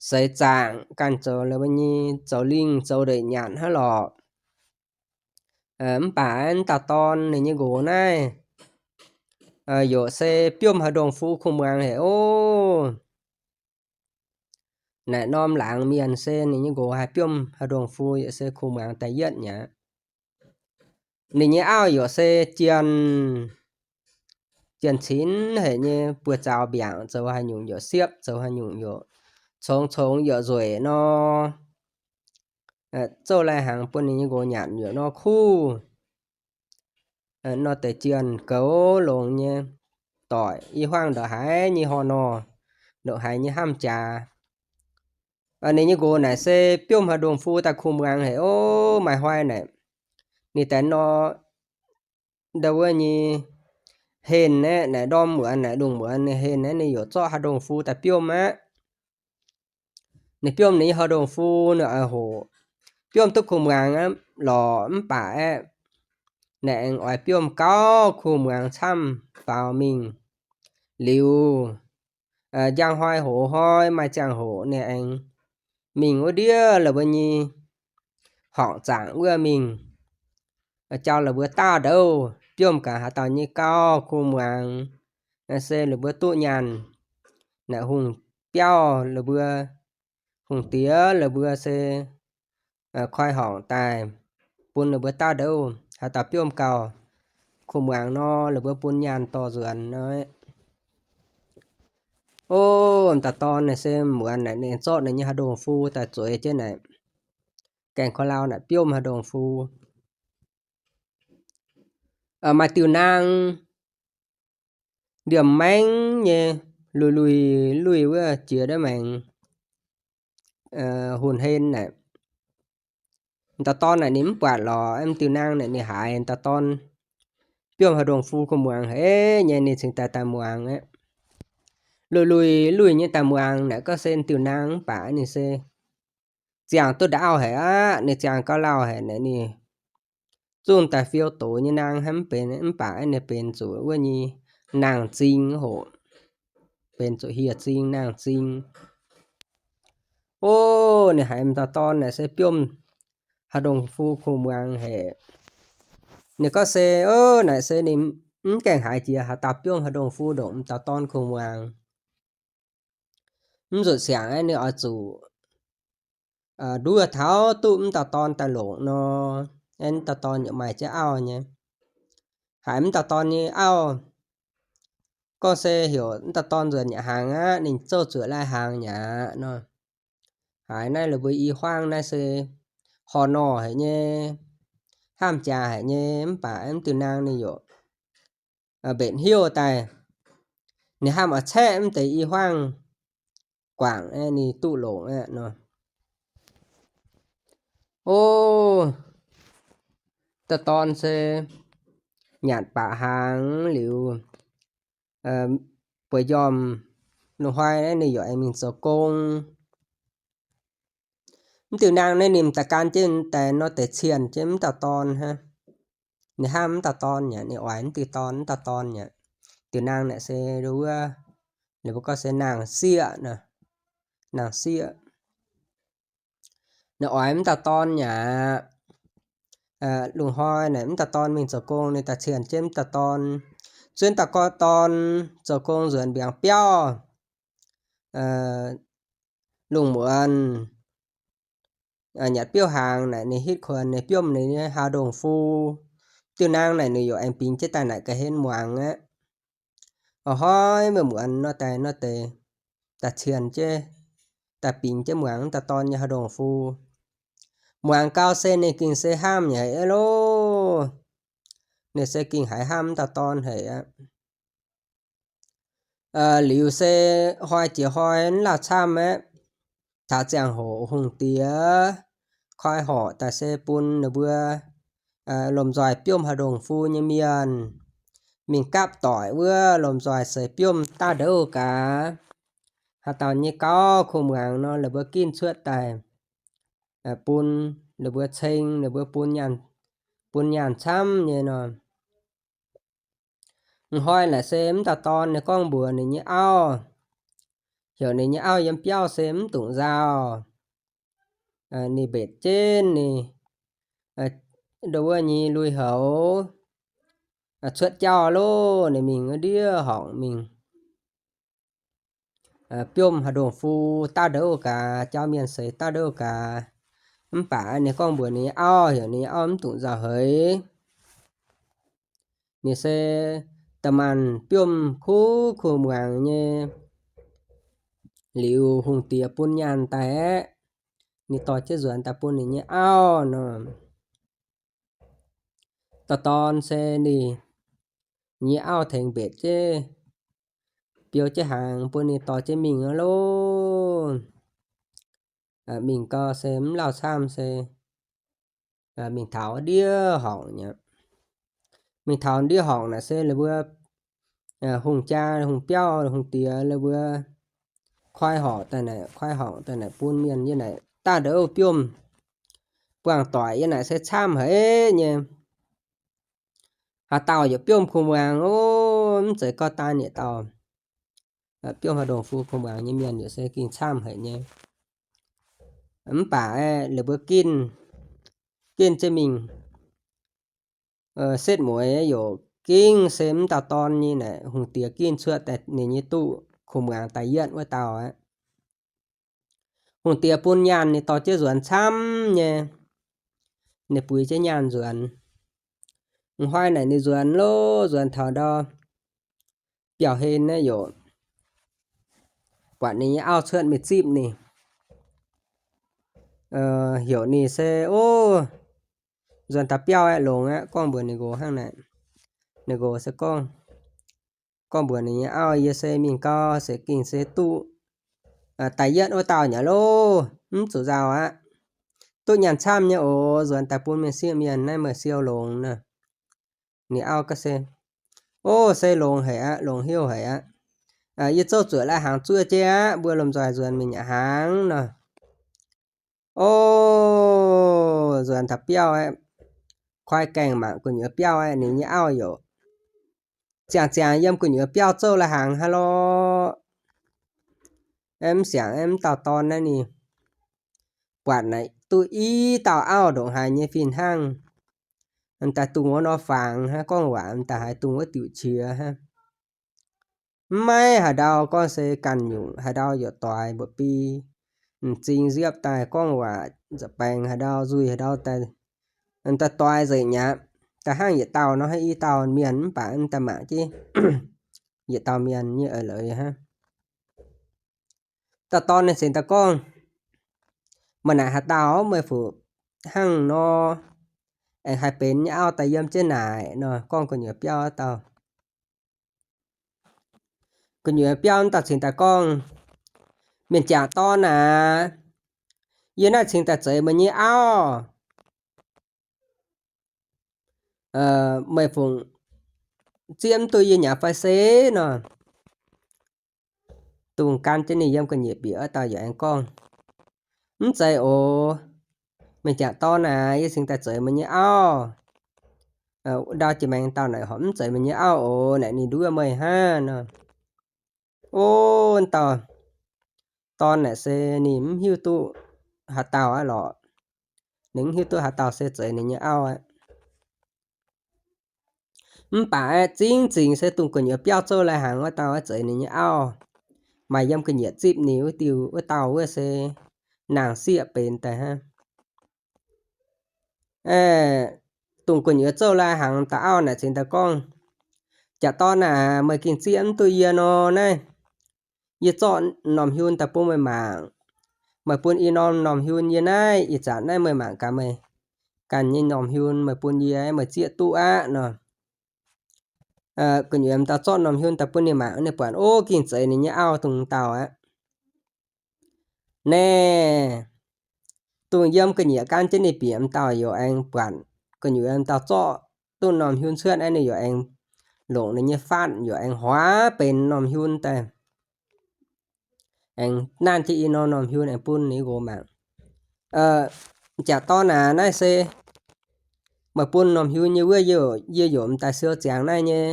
seix zaangc, ganh zoux la'buo nyei zoux lingh zoux ndeic nyanc hnangv lorqc. Mv baac wuov dauh dorn ninh nyei nqox naaiv yaac se biomv haaix ndongh fu kuh muangx haic oc. Naaic norm laangz mienh se ninh nyei nqox haih biomv haaix ndongh fu yaac se kuh muangx da'yietv mi'aqv. Ninh nyei auv yaac se jienh, jienh cinx haic nyei, buoz-zaux mbiaangc zoux haaix nyungc yaac siepv, zoux haaix nyungc yaac congx congx yaac nzueic nor. Zouv lai hnaangx bun ninh nyei nqox nyanc yaac nor kuv. Nor deix jienh goux longx nyei, doic i hmuangv ndongc haaix nyei horh nor, ndongc haaix nyei hnamv jaax. Ninh nyei nqox naaic se biomv haaix ndongh fu daaih kuh muangx haic oc. Maaih hnoi naaic ninh daaih nor, ndau wuov nyei henh aeqv, naaic ndorm muonz, naaic lungh muonz ninh henh aeqv, ninh yaac zorqv haaix ndongh fu daaih biomv aqv. Ninh biomv ninh nyei haaix ndongh fu ninh oix hoqc, biomv duqv kuh muangx aqv lorqc. Mv baac aeqv, ninh aengx oix biomv gauh kuh muangx camv faaux mingh. Liuz, njang hnoi hoz hnoi maaih ziangh hoc ninh aengx mingh wuov ndiev la'buo nyei horqc zaangc wuov mingh, jauv la'buo daav ndouv, biomv gaax haaix dauh nyei gauh kuh muangx, se la'buo duqv nyaanh, naaic hungh biauv la'buo, hungh diex la'buo se koi horqc daaih bun la'buo daav ndouv, haaix dauh biomv gauh kuh muangx nor, la'buo bun nyaanh dorh nzuonx nor. O, dauh dorn naaic se muonz naaic ninh zorqv ninh nyei haaix ndongh fu daaih zueiz jienv naaic, gaengh ko lau naaic biomv haaix ndongh fu. Maaih diuh naang ndiemh maengv nyei, luih luih luih wuov jiex ndiev maengx, hunc hen naaic. Dauh dorn naaic ninh mv buatc lorqc, diuh naang naaic ninh haiz dauh dorn biomv haaix ndongh fu kuh muangx haic nyei, ninh cingx daaih daaih muangx aqv. Luih luih luih nyei daaih muangx naaic gorngv se diuh naang mv baac ninh se ziangh duqv ndau haic aqv, ninh ziangh gauh lauh haic naaic, ninh zungv daaih fiou doz nyei naang hnangv, mv benx, mv baac ninh benx zuqc wuov nyei naang-zing hoc, benx zuqc hieh zing naang-zing. O, ninh haiz m'dauh dorn naaic se biomv haaix ndongh fu kuh muangx haic. Ninh gorngv se, o, naaic se ninh mv gaengh haiz jiex haaix dauh biomv haaix ndongh fu ndongc m'dauh dorn kuh muangx. Mv zuqc siangx aeqv, ninh oix zuqc nduov taux duqv m'dauh dorn daaih longc nor, aeqv, m'dauh dorn yaac maaih jienv auv nyei. Haiz m'dauh dorn nyei auv gorngv se heuc m'dauh dorn nzuonx nyei hnaangx aqv, ninh zouv zuoqc lai hnaangx nyei aqv nor. Haiz naaiv la'buo i hmuangv naaiv se horh norh haic nyei, hnamv jaax haic nyei, mv baac mv diuh naang ninh yaac mbenc hnyouv daaih, ninh hnamv oix caeqv mv deix i hmuangv guangc aeqv, ninh duqv longc aqv nor. O, dauh dorn se nyanc baac hnaangx liuz, bueix njormh lungh hnoi naaiv ninh yaac aengx mingh zoux gong. Mv diuh naang naaiv ninh m'daaih gan jienv daaih nor deix cienh jienv m'dauh dorn hnangv. Ninh hnamv m'dauh dorn yaac ninh oix m'diuh dorn, m'dauh dorn yaac. Diuh naang naaic se wuov, ninh mbuo gorngv se naang-sieqv nor, naang-sieqv. Ninh oix m'dauh dorn yaac. Lungh hnoi naaic m'dauh dorn mingh zoux gong, ninh daaih cienh jienv m'dauh dorn. Zuov dauh gorx dorn zoux gong nzuonx mbiaangx biauv. Lungh muonz nyatc biouv hnaangx naaic ninh hitv kuonx ninh biomv ninh nyei haaix ndongh fu. Diuh naang naaic ninh yaac aengx bingx jienv daaih naaic ga'hlen muangx aqv. Ov, hnoi meih muonz nor daaih nor deix, daaih cienh jienv, daaih bingx jienv muangx m'dauh dorn nyei haaix ndongh fu. Muangx gau se ninh gengh se hnamv nyei haic loh. Ninh se gengh haiz hnamv m'dauh dorn haic aqv. Liuz se hnoi jiex hnoi mv lauh camv aqv. Taux ziangh hoc hungh diex koi horc daaih se bun ninh mbuo lomh nzoih biomv haaix ndongh fu nyei mienh mingh gapv doic wuov lomh nzoih seix biomv daav ndouv gaax. Haaix dauh nyei gauh kuh muangx nor, ninh mbuo ginv cuotv daaih bun ninh mbuo ceng, ninh mbuo bun nyaanh, bun nyaanh camv nyei nor. M'hnoi naaic se m'dauh dorn ninh gorngv mbuox ninh nyei auv, heuc ninh nyei auv yiem biauv se mv dungx nzauh. Ninh mbetc jienv ninh ndo wuov nyei lui-houx cuotv jauv loh, ninh mingh wuov ndiev horngc mingh biomv haaix ndongh fu daav ndouv gaax, jauv mienh seix daav ndouv gaax. Mv baac ninh gorngv mbuox ninh nyei auv, heuc ninh nyei auv mv dungx nzauh heix. Ninh se da'maanc biomv kuv kuh muangx nyei. Liuz hungh diex bun nyaanh daaih aeqv, ninh dorh jienv nzuonx daaih bun ninh nyei auv nor. Dauh dorn se ninh nyei auv tengx mbetc jienv, biou jienv hnaangx bun ninh dorh jienv mingh loh. Mingh gau se mv lauh camv se mingh taux ndiev horngc nyei. Mingh taux ndiev horngc naaic se la'buo hungh jaa, hungh biauv, hungh diex la'buo koi horqc daaih naaic, koi horngc daaih naaic bun mienh yiem naaic daaih ndouv biomv, buangh doic yiem naaic se camv haic nyei. Haaix dauh yaac biomv kuh muangx ov, mv zeiz gorngv daan yietc dauh. Biomv haaix ndongh fu kuh muangx nyei mienh yaac se gengh camv haic nyei. Mv baac la'buo ginv, ginv jienv mingh setv mueiz yaac gengh se mv dauh dorn nyei naaic hungh diex ginv cuotv daaih ninh nyei duqv kuh muangx daaih yietv wuov dauh aqv. Hungh diex bun nyaanh ninh dorh jienv nzuonx camv nyei, ninh buix jienv nyaanh nzuonx. M'hnoi naaic ninh nzuonx loh, nzuonx taux ndau biauv-hlen naaiv yaac buatc ninh nyei auv cuotv mingh zipv ninh, heuc ninh se, ov, nzuonx taux biauv aeqv, longx aqv, gorngv mbuox ninh nqox hnangv naaic. Ninh nqox se gorngv, gorngv mbuox ninh nyei auv, yie se mingh gau se gengh se duqv daaih yietv wuov dauh nyei loh, mv zuqc nzauh aqv. Duqv nyaanh camv nyei oc, nzuonx daaih bun mienh sieqv mienh naaiv meih siou longx nor. Ninh auv gorngv se, ov, se longx haic aqv, longx heuc haic aqv. Yie zouv zuoqc lai-hnaangx zuov jienv aqv, mbuo lomh nzoih nzuonx mingh nyei hnaangx nor. Ov, nzuonx taux biauv aeqv, koi gaengh mangc gu'nyuoz biauv aeqv, ninh nyei auv yaac ziangh ziangx yiem gu'nyuoz biauv zouv lai-hnaangx hnangv lorqc. Mv siangx mv dauh dorn naaiv ninh buatc naaic duqv i dauh auv ndongc haaix nyei fih hnangv. M'daaih dungh wuov nor fangx hnangv, gorngv waac m'daaih haiz dungh wuov diuc qiex hnangv. Mv maaih haaix ndau gorngv se ganh nyungc, haaix ndau yaac doix mbuoqc bi, m'zing nziepv daaih gorngv waac nza'baengx haaix ndau nzuih haaix ndau daaih, m'daaih doix nzengc mi'aqv. Daaih hnangv yietc dauh nor, hnangv i dauh mienh mv baac m'daaih mangc jienv yietc dauh mienh nyei eix leiz hnangv. Dauh dorn ninh cingx daaih gorngv, meih naaic haaix dauh, meih fu hnangv nor, aengx haih benx nyei auv daaih yiem jienv naaic nor, gorngv gu'nyuoz biauv wuov dauh. Gu'nyuoz biauv wuov dauh cingx daaih gorngv, mienh jangc dorn aac, yie naaiv cingx daaih zeiz meih nyei auv. Meih fungc zieqv mv duqv yie nyei fai se nor. Dungh gan jienv ninh yiem ga'nyiec bieqc wuov dauh yaac aengx gorngv, mv zeiz oc. Mienh jangc dorn aac, yie cingx daaih zeiz meih nyei auv. Ndau jiex maengx dauh naaic horpc mv zeiz meih nyei auv oc. Naaic ninh nduov meih hnangv nor. Ov, dauh dorn naaic se ninh mv hiuv duqv haaix dauh aqv lorqc. Ninh mv hiuv duqv haaix dauh se zeiz ninh nyei auv aqv. Mv baac aeqv, zingv zingc se dongh gu'nyuoz biauv zouv lai-hnaangx wuov dauh aeqv, zeiz ninh nyei auv. Maaih yiem ga'nyiec zipv ninh wuov diuh wuov dauh wuov se nangc sieqv benx daaih hnangv. Dongh gu'nyuoz zouv lai-hnaangx dauh auv naaic cingx daaih gorngv, jaax dorn aac, meih gengh zieqv mv duqv yie nor naaiv. Yie zorqv norm hiun daaih bun meih mangc. Meih bun i norm norm hiun yie naaiv, ih zanc naaiv meih mangc gaax meih ganh nyei norm hiun meih bun yie, meih zieqv duqv aqv nor. Gu'nyuoz m'dauh zorqv norm hiun daaih bun ninh mangc, ninh buatc, ov, gengh zeiz ninh nyei auv dongh dauh aqv. Naaiv dongh yiem ga'nyiec gan jienv ninh bieqc m'dauh yaac aengx buatc gu'nyuoz m'dauh zorqv duqv norm hiun cuotv aqv, ninh yaac aengx longc ninh nyei faatv yaac aengx huaav benx norm hiun daaih, aengx nanv jienv i norm norm hiun aengx bun ninh nqox mangc. Jaax dorn aac, naaiv se meih bun norm hiun nyei wuov, yie yaac m'daaih siou ziangx naaiv nyei.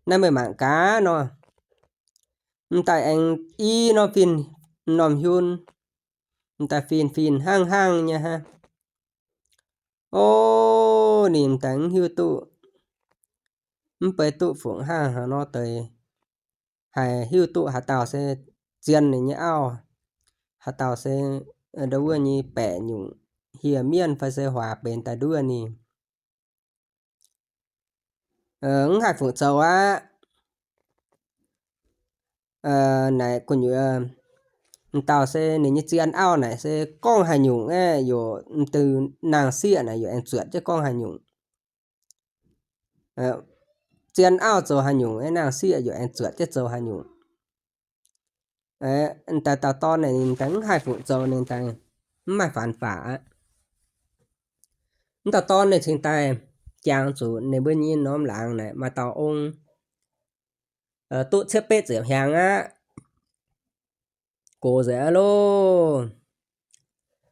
Naaiv meih mangc gaax nor, m'daaih aengx i norm fin, norm hiun, m'daaih fin-fin hnangv-hnangv nyei hnangv. O, ninh m'daaih mv hiuv duqv, mv bei duqv fungc hnangv haaix nor deix, haih hiuv duqv haaix dauh se zien ninh nyei auv, haaix dauh se ndau wuov nyei baeqc nyungc hieh mienh fai se huaax benx daaih nduov ninh. Mv haih fungc zoux aqv. Naaic gu'nyuoz, m'dauh se ninh nyei zien auv naaic se gorngv haaix nyungc aeqv, yaac m'dui naang-sieqv naaic yaac aengx zuotc jienv gorngv haaix nyungc. Zien auv zoux haaix nyungc, naang-sieqv yaac aengx zuotc jienv zoux haaix nyungc. M'daaih dauh dorn naaic ninh daaih mv haih fungc zoux, ninh daaih mv maaih faanx-faqc aqv. M'dauh dorn ninh cingx daaih jangx zuqc ninh mbuo nyei norm laangz naaic maaih dauh ong, duqv cietv betv ziepc hnyangx aqv, gox nzengc aqv loh,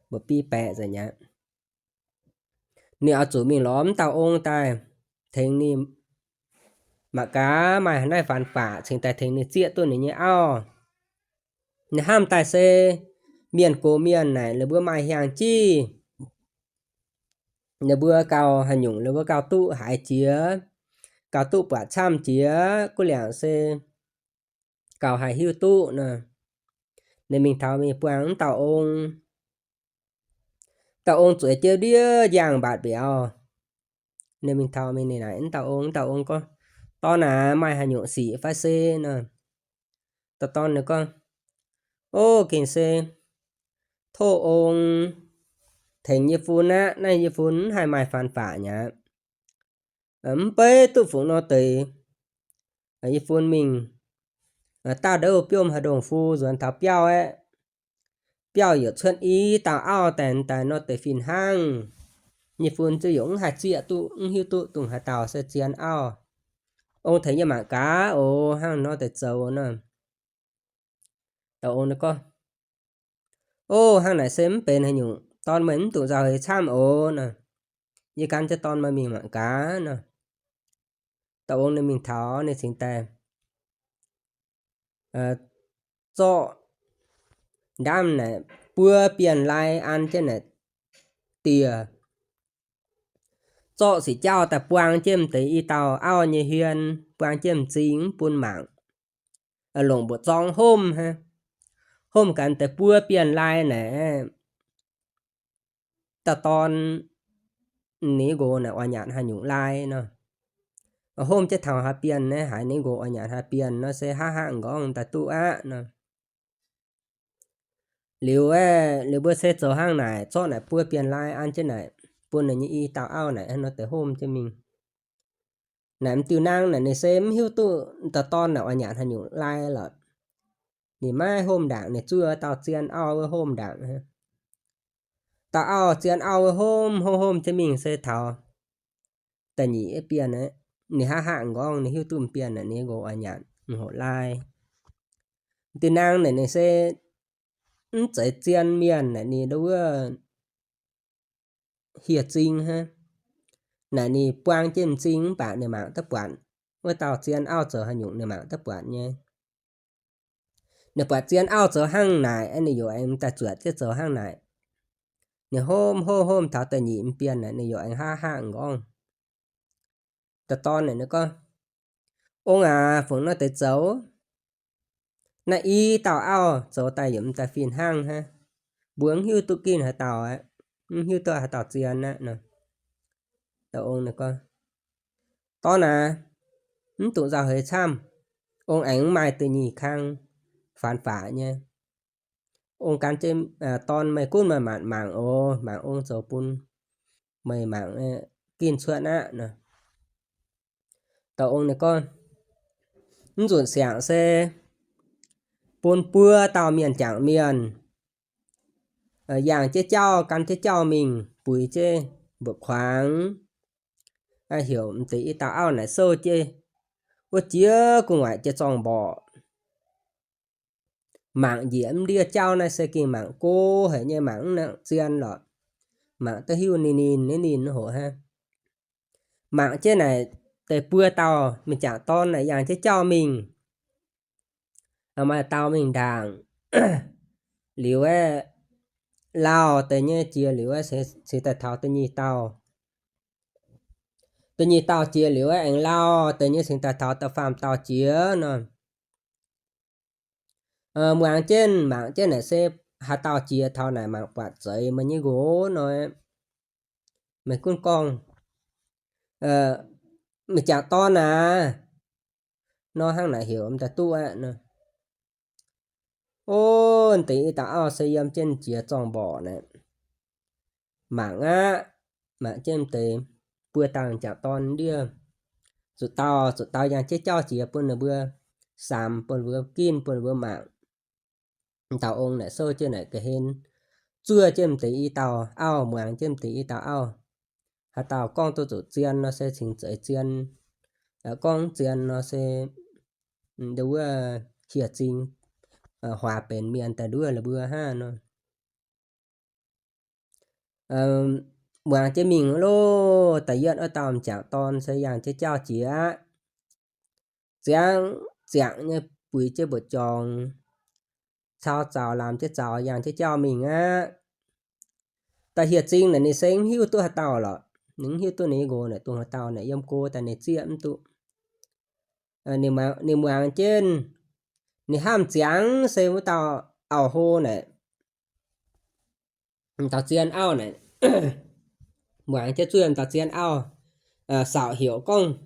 mbuo biv baeqc nzengc aqv. Ninh oix zuqc mingh lorz m'dauh ong daaih tengx ninh mangc gaax maaih naaiv faanx-faqc cingx daaih tengx ninh zieqv duqv ninh nyei auv. Ninh hnamv daaih se mienh gox mienh naaic ninh mbuo maaih hiaang jiv, ninh mbuo gauh haaix nyungc ninh mbuo gauh duqv haiz jiex, gauh duqv buatc camv jiex, guv liangc se gauh haih hiuv duqv nor. Ninh mingh taux mingh buangh m'dauh ong. Dauh ong zueiz jienv ndiev njang mbatc mbiauz. Ninh mingh taux mingh ninh naaic m'dauh ong, m'dauh ong gorngv, Dorn aac, maaih haaix nyungc sic fai se nor? Dauh dorn ninh gorngv, O, gengh se tov ong tengx yie fun aqv. Naaiv yie fun mv haih maaih faanx-faqc mi'aqv. Mv beiv duqv fungc nor deix, yie fun mingh, daauh ndouv biomv haaix ndongh fu nzuonx taux biauv aeqv, biauv yaac cuotv i dauh auv daaih, daaih nor deix fih hnangv. Yie fun ziouc yaac mv haih zieqv duqv, mv hiuv duqv dongh haaix dauh se zien auv. Ong tengx yie mangc gaax oc, hnangv nor deix zoux nor. Dauh ong ninh gorngv, O, hnangv naaic se mv benx haaix nyungc. Dorn meih mv dungx nzauh heix camv oc nor. Yie gan jienv dorn meih mingh mangc gaax nor. Dauh ong ninh mingh taux ninh cingx daaih zorqv ndaamv naaic buo bienh lai an jienv naaic dieh, zorqv sic jauv daaih buang jienv m'deix i dauh auv nyei hmien, buang jienv m'zing mv bun mangc, longc mbuoqc zorng homv hnangv. Homv gaax deix buo bienh lai naaic, dauh dorn ninh nqox naaic oix nyanc haaix nyungc lai nor. Homv jienv taux haaix bienh naaiv, haiz ninh nqox oix nyanc haaix bienh nor se hnangv haaix nqorngv daaih duqv aqv nor. Liuz aeqv, liuz mbuo se zoux hnangv naaic, zorqv naaic buo bienh lai an jienv naaic bun ninh nyei i dauh auv naaic hnangv nor deix homv jienv mingh. Naaic m'diuh naang naaic ninh se mv hiuv duqv dauh dorn naaic oix nyanc haaix nyungc lai lorqc. Ninh maiv homv ndaangc, ninh zuov dauh zien auv wuov homv ndaangc. Dauh auv, zien auv wuov homv homv homv jienv mingh se taux da'nyeic bienh aeqv, ninh hnangv haaix nqorngv ninh hiuv duqv m'bienh naaic ninh nqox oix nyanc m'hoc lai. M'diuh naang naaic ninh se mv zeiz zien mienh naaic ninh ndau wuov hieh zing hnangv. Naaic ninh buang jienv m'zing mv baac ninh mangc duqv buatc wuov dauh zien auv zoux haaix nyungc ninh mangc duqv buatc nyei. Ninh buatc zien auv zoux hnangv naaic, ninh yaac aengx daaih zuotc jienv zoux hnangv naaic. Ninh homv homv homv taux da'nyeic bienh naaic ninh yaac aengx hnangv haaix nqorngv. Dauh dorn naaic ninh gorngv, Ong aac, fungc nor deix zoux? Naaiv i dauh auv zoux daaih yaac m'daaih fih hnangv hnangv. Mbuo mv hiuv duqv ginv haaix dauh aqv, mv hiuv duqv haaix dauh zien aqv nor. Dauh ong ninh gorngv, Dorn aac, mv dungx nzauh heix camv. Ong aengx mv maaih da'nyeic kang faanx-faqc nyei. Ong gan jienv dorn meih gunv meih maanc mangc oc. Mangc ong zoux bun meih mangc ginv cuotv aqv nor. Dauh ong ninh gorngv, Mv nzunc siangx se bun buo dauh mienh jangc mienh yangh jienv jauv, gan jienv jauv mingh buix jienv mba'kuangx, heuc m'deix i dauh auv naaic souv jienv wuov jiex gu'nguaaic jiex zorng-mborqc. Mangc njiec mv ndiev jauv naaiv se gengh mangc go haic nyei, mangc mv nangc zien lorqc. Mangc duqv hiuv ninh ninh ninh ninh hoc hnangv. Mangc jienv naaic deix buo dauh mienh jangc dorn naaic yangh jienv jauv mingh. Maaih dauh mingh ndaangc, liuz aeqv, lauh deix nyei jiex liuz aeqv, cingx daaih taux da'nyeic dauh. Da'nyeic dauh jiex liuz aeqv, aengx lauh deix nyei cingx daaih taux da'faam dauh jiex nor. Muangx jienv mangc jienv naaic se haaix dauh jiex taux naaic mangc buatc zeiz meih nyei nqox nor, meih gunv gorngv, mienh jangc dorn aac, nor hnangv naaic heuc m'daaih duqv aqv nor. Ov, deix i dauh auv se yiem jienv jiex zorng mborqc naaic. Mangc aqv, mangc jienv deix buo dauh jangc dorn ndiev, zuqc dauh zuqc dauh yangh jienv jauv jiex bun ninh mbuo samx, bun ninh mbuo ginv, bun ninh mbuo mangc. M'dauh ong naaic souv jienv naaic ga'hlen, zuov jienv m'deix i dauh auv, muangx jienv m'deix i dauh auv. Haaix dauh gorngv duqv zuqc zien nor se cingx zeiz zien, gorngv mv zien nor se ndo wuov hieh zing, huaax benx mienh daaih nduov la'buo hnangv nor. Muangx jienv mingh loh, da'yietv wuov dauh m'jangc dorn se yangh jienv jauv jiex aqv. Ziangv ziangc nyei buix jienv mbu'zorng, cau zaux lamz jienv zaux yangh jienv jauv mingh aqv. Da'hieh zing naaic ninh se mv hiuv duqv haaix dauh lorqc. Ninh mv hiuv duqv ninh nyei nqox naaic dongh haaix dauh naaic, yiem go daaih ninh zieqv mv duqv. Ninh muangx jienv, ninh hnamv ziangx se wuov dauh auv-hlo naaic, m'dauh zien auv naaic, muangx jienv zuov m'dauh zien auv saauc heuc gorngv,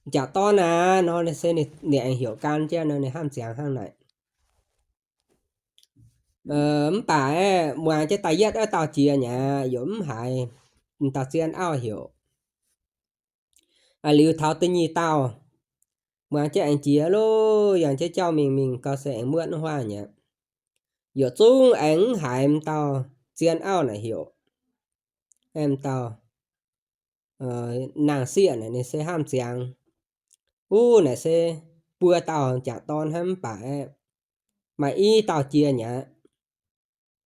m'jangc dorn aac, nor se ninh aengx heuc gan jienv nor, ninh hnamv ziangx hnangv naaic. Mv baac aeqv, muangx jienv da'yietv wuov dauh jiex nyei aqv, yaac mv haiz m'dauh zien auv heuc. Liuz taux da'nyeic dauh, muangx jienv aengx jiex loh, yangh jienv jauv mingh mingh gau se aengx muotv wuov huaav nyei aqv. Yaac zungv aengx mv haiz m'dauh zien auv naaic heuc. M'dauh nangh sieqv naaic ninh se hnamv ziangx, wuov naaic se buo dauh m'jangc dorn hnangv, mv baac aeqv, maaih i dauh jiex nyei aqv.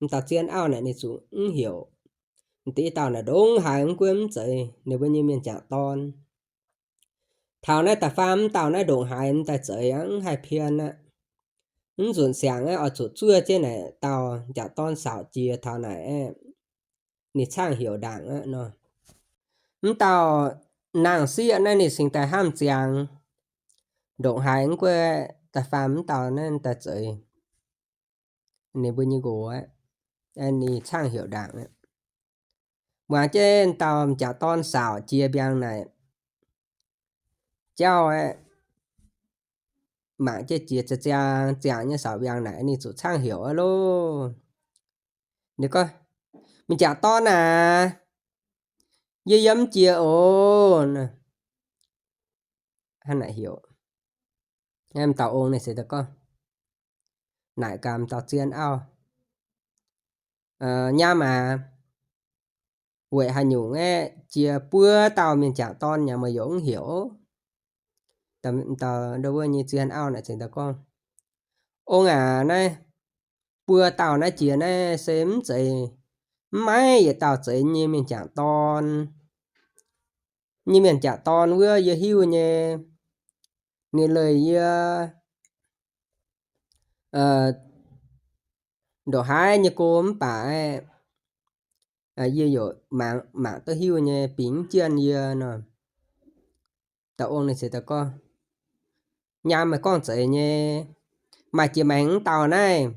M'dauh zien auv naaic ninh zuqc mv heuc. M'deix i dauh naaic ndongc haaix mv gunv mv zeiz ninh mbuo nyei mienh jangc dorn. Taux naaiv da'faam dauh naaiv ndongc haaix mv daaih zeiz aqv, mv haih pien aqv. Mv nzunc siangx aeqv, oix zuqc zuov jienv naaic dauh m'jangc dorn saauc jiex taux naaic aeqv, ninh caangh heuc ndaangc aqv nor. Mv dauh nangh sieqv naaiv ninh cingx daaih hnamv ziangx, ndongc haaix mv gunv da'faam mv dauh naaiv daaih zeiz ninh mbuo nyei nqox aqv, ninh caangh heuc ndaangc aqv. Muangx jienv dauh m'jangc dorn saauc jiex mbiaangx naaic, jauv aeqv, mangc jienv jiex ziangx ziangx nyei saauc mbiaangx naaic, ninh zuqc caangh heuc aqv loh. Ninh gorngv, m'jangc dorn aac, yie yiem jiex oc. Hnangv naaic heuc. M'dauh ong ninh se gorngv, naaic gaax m'dauh zien auv, nyaam aac, weic haaix nyungc aeqv, jiex buo dauh mienh jangc dorn nyei meih yaac mv heuc? M'dauh ndo wuov nyei zien auv naaic cingx daaih gorngv, ong aac, naaiv buo dauh naaiv jiex naaiv se mv zeiz, mv maaih yietc dauh zeiz nyei mienh jangc dorn. Nyei mienh jangc dorn wuov yie hiuv nyei, ninh leih yie ndongc haaix nyei go mv baac aeqv, yie yaac mangc duqv hiuv nyei, bingx mv jienh yie nor. Dauh ong ninh cingx daaih gorngv, nyaam meih gorngv zeiz nyei, maaih jiex maengx mv dauh naaiv,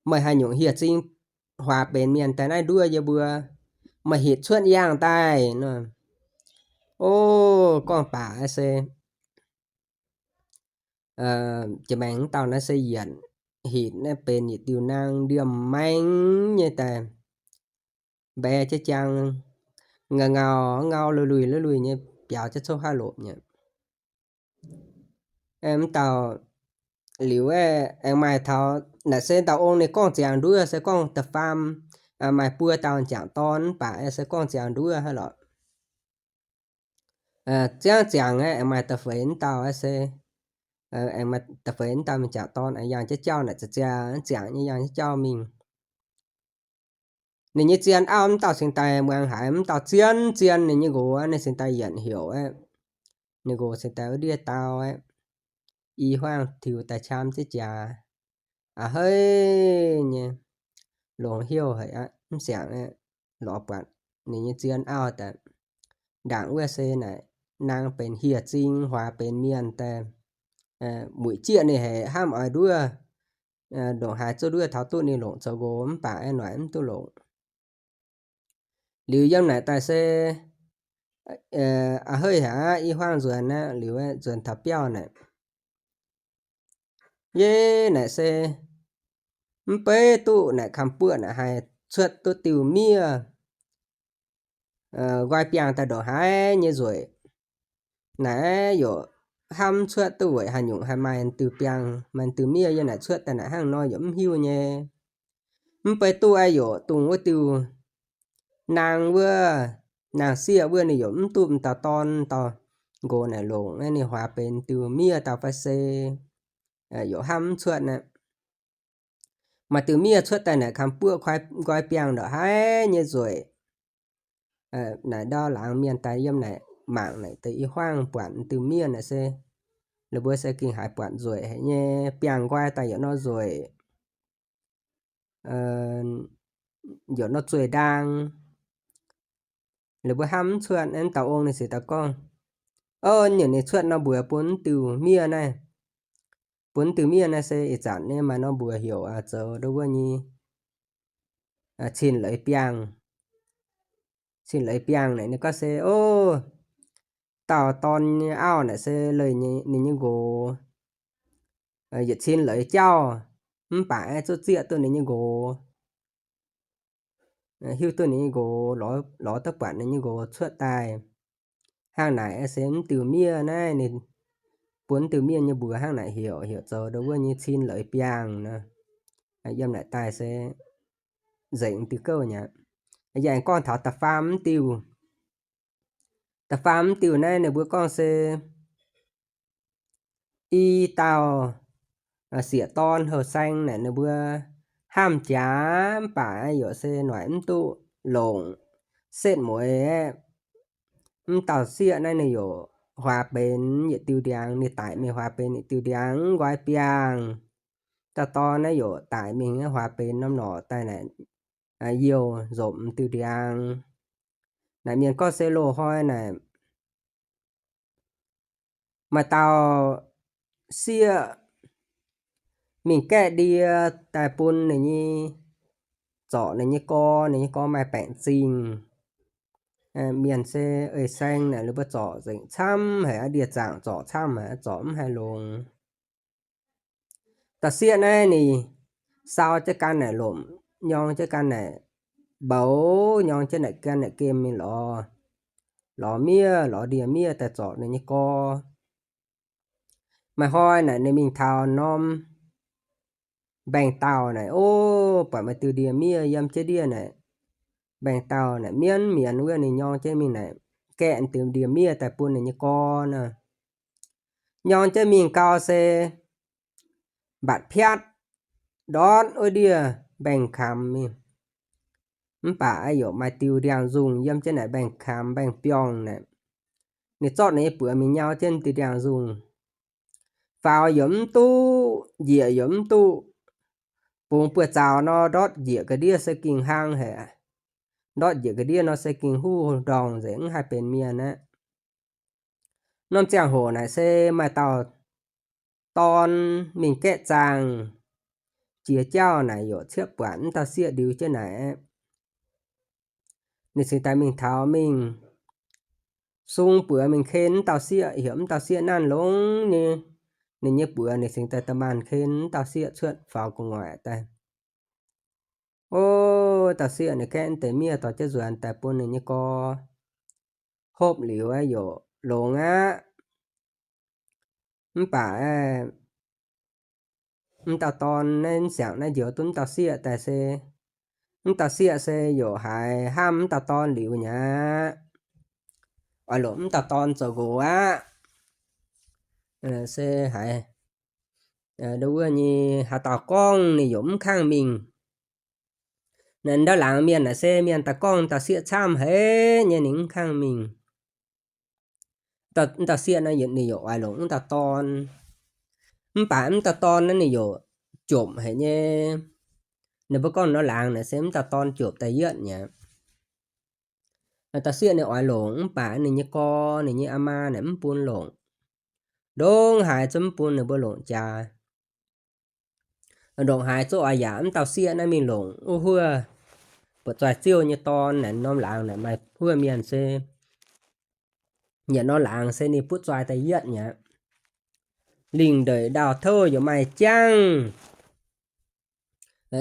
meih haaix nyungc hieh zing huaax benx mienh daaih naaiv nduov yie mbuo, meih hitc cuotv yangh daaih nor. O, gorngv baac se jiex maengx mv dauh naaiv se yietc hitc naaiv benx yietc diuh naang ndiemh maeng nyei daaih, mbaeqc jienv jaang, ngau ngau, ngau lui lui lui lui nyei biaux jienv coqv haav lopc nyei. Mv dauh liuz aeqv, aengx maaih taux naaic se dauh ong ninh gorngv ziangx nduov se gorngv da'faam maaih buo dauh m'jangc dorn mv baac aeqv se gorngv ziangx nduov hnangv lorqc. Ziangv ziangx aeqv, aengx maaih da'feix mv dauh aeqv se, aengx maaih da'feix mv dauh m'jangc dorn aengx yangh jienv jauv naaic, ziangx ziangx nyei yangh jienv jauv mingh. Ninh nyei zien auv mv dauh cingx daaih muangx haiz mv dauh zien zien ninh nyei nqox, ninh cingx daaih yienc heuc aeqv, ninh nqox cingx daaih wuov ndiev dau aqv. I hmuangv tiux daaih qam jienv jaax, a'heiv nyei, longx hnyouv haic aqv, mv siangx aqv, lorz buatc ninh nyei zien auv daaih. Ndaangc wuov se naaic naang benx hieh zing, huaax benx mienh daaih, muic jieqv ninh haic, hnamv oix nduov ndongc haaix zuqc nduov taux duqv ninh longc zoux nqox, mv baac aeqv, noic mv duqv longc. Liuz yiem naaic daaih se a'heiv haic aqv, i hmuangv nzuonx aqv, liuz nzuonx taux biauv naaic, yie naaic se mv beiv duqv naaic kamx buoqv naaic haih cuotv duqv diuh miev nqoi biangh daaih ndongc haaix nyei nzueic. Naaic yaac hnamv cuotv duqv weic haaix nyungc haih maaih diuh biangh, maaih diuh miev yiem naaic cuotv daaih naaic hnangv nor yaac mv hiuv nyei. Mv beiv duqv aeqv, yaac dongh wuov diuh naang wuov, naang sieqv wuov ninh yaac mv duqv m'dauh dorn dauh nqox naaic longc, ninh huaax benx diuh miev dauh fai se, yaac hnamv mv cuotv aqv. Maaih diuh miev cuotv daaih naaic kamx buoqv nqoi biangh ndongc haaix nyei nzueic. Naaic ndau laangz mienh daaih yiem naaic mangc naaic deix i hmuangv buatc diuh miev naaic se, ninh mbuo se gengh haiz buatc nzueic haic nyei, biangh nqoi daaih yaac nor nzueic, yaac nor zueih ndaang. Ninh mbuo hnamv mv cuotv, dauh ong ninh cingx daaih gorngv, Ov, nyungc ninh cuotv nor mbuox bun diuh miev naaiv, bun diuh miev naaiv se ih zanc nyei maaih nor mbuox heuc zoux ndo wuov nyei cin leiz biangh. Cin leiz biangh naaic ninh gorngv se, Ov, dauh dorn nyei auv naaic se leih ninh nyei nqox yietc cin leiz jauv, mv baac aeqv, zuqc zieqv duqv ninh nyei nqox. Hiuv duqv ninh nyei nqox, lorz duqv buatc ninh nyei nqox cuotv daaih. Hnangv naaic se mv diuh miev naaiv ninh bun mv diuh miev nyei mbuox hnangv naaic heuc, heuc zoux ndo wuov nyei cin leiz biangh nor. Yiem naaic daaih se nzengc diuh gouv nyei aqv. Yie aengx gorngv taux da'faam mv diuh. Da'faam mv diuh naaiv ninh mbuo gorngv se i dauh sieqv dorn houh saeng naaic ninh mbuo hnamv jaax mv baac yaac se noic mv duqv longc. Setv mueiz aeqv, mv dauh sieqv naaiv ninh yaac huaax benx yietc diuh ndiangx, ninh daic mingh huaax benx yietc diuh ndiangx nqoi biangh. Dauh dorn naaiv yaac daic mingh huaax benx norm norqc daaih naaic, youh nzopc m'diuh ndiangx. Naaic mienh gorngv se loz-hnoi naaic maaih dauh sieqv mingh gaeqv ndie daaih bun ninh nyei, zorc ninh nyei gor, ninh nyei gor maaih baengc zingh. Mienh se eix saeng naaic ninh mbuo zorc nzengc camv haic aqv, ndie-zaangc zorc camv haic aqv, zorc mv haih longx. Dauh sieqv naaiv ninh sau jienv ganh naaic lomc, nyorng jienv ganh naaic mboux, nyorng jienv naaic ganh naaic gemh mingh lorz, lorz miev, lorz ndie-miev daaih zorc ninh nyei gor. Maaih hnoi naaic ninh mingh taux norm mbaengx-daauh naaic, ov, buatc maaih diuh ndie-miev yiem jienv ndiev naaic, mbaengx-daauh naaic mienv mienz wuov, ninh nyorng jienv mingh naaic gaeqv diuh ndie-miev daaih bun ninh nyei gor nor. Nyorng jienv mingh gau se mbatc piatv ndortv wuov ndiev mbaengx-kamx mingh. Mv baac yaac maaih diuh ndiangx-nzungh yiem jienv naaic mbaengx-kamx mbaengx-biorngh naaic. Ninh zorqv ninh nyei buoz mingh nyau jienv diuh ndiangx-nzungh, faaux yaac mv duqv, njiec yaac mv duqv. Bungx buoz-zaux nor ndortv njiec ga'ndiev se gengh hlang haic. Ndortv njiec ga'ndiev nor se gengh huv ndorngc nzengc, mv haih benx mienh aqv. Norm ziangh hoc naaic se maaih dauh dorn mingh gaeqv zaangh, jiex jauv naaic yaac ciepv buatc mv dauh sieqv ndiux jienv naaic aqv. Ninh cingx daaih mingh taux mingh sung buoz mingh ken mv dauh sieqv, heuc mv dauh sieqv nanv longx nyei. Ninh nyei buoz ninh cingx daaih da'maanh ken mv dauh sieqv cuotv faaux gu'nguaaic daaih. Ov, dauh sieqv ninh gaeqv deix miev dorh jienv nzuonx daaih bun ninh nyei gor hopv liuz aqv, yaac longx aqv. Mv baac mv dauh dorn naaiv mv siangx naaiv njoux duqv mv dauh sieqv daaih se, mv dauh sieqv se yaac haiz hnamv mv dauh dorn liuz nyei aqv. Oix longc mv dauh dorn zoux nqox aqv. Se haiz ndo wuov nyei haaix dauh gorngv ninh yaac mv kangv mingh. Naaiv ndau laangz mienh naaic se mienh daaih gorngv dauh sieqv camv haic nyei, ninh mv kangv mingh. Mv dauh sieqv naaiv ninh yaac oix longc mv dauh dorn. Mv baac mv dauh dorn naaiv ninh yaac jomc haic nyei. Ninh mbuo gorngv nor laangz naaic se mv dauh dorn jomc da'yietv mi'aqv. Dauh sieqv ninh oix longc mv baac ninh nyei gorx, ninh nyei aa maa naaic mv bun longc. Ndongc haaix zungv mv bun ninh mbuo longc jaax. Ndongc haaix zungv oix yaac mv dauh sieqv naaiv mingh longc wuov huov buoqc zoih ziouv nyei dorn naaic. Norm laangz naaic maaih huov mienh se yietc norm laangz se ninh butv zoih da'yietv mi'aqv. Lingh ndeic ndau-touv yaac maaih jangv,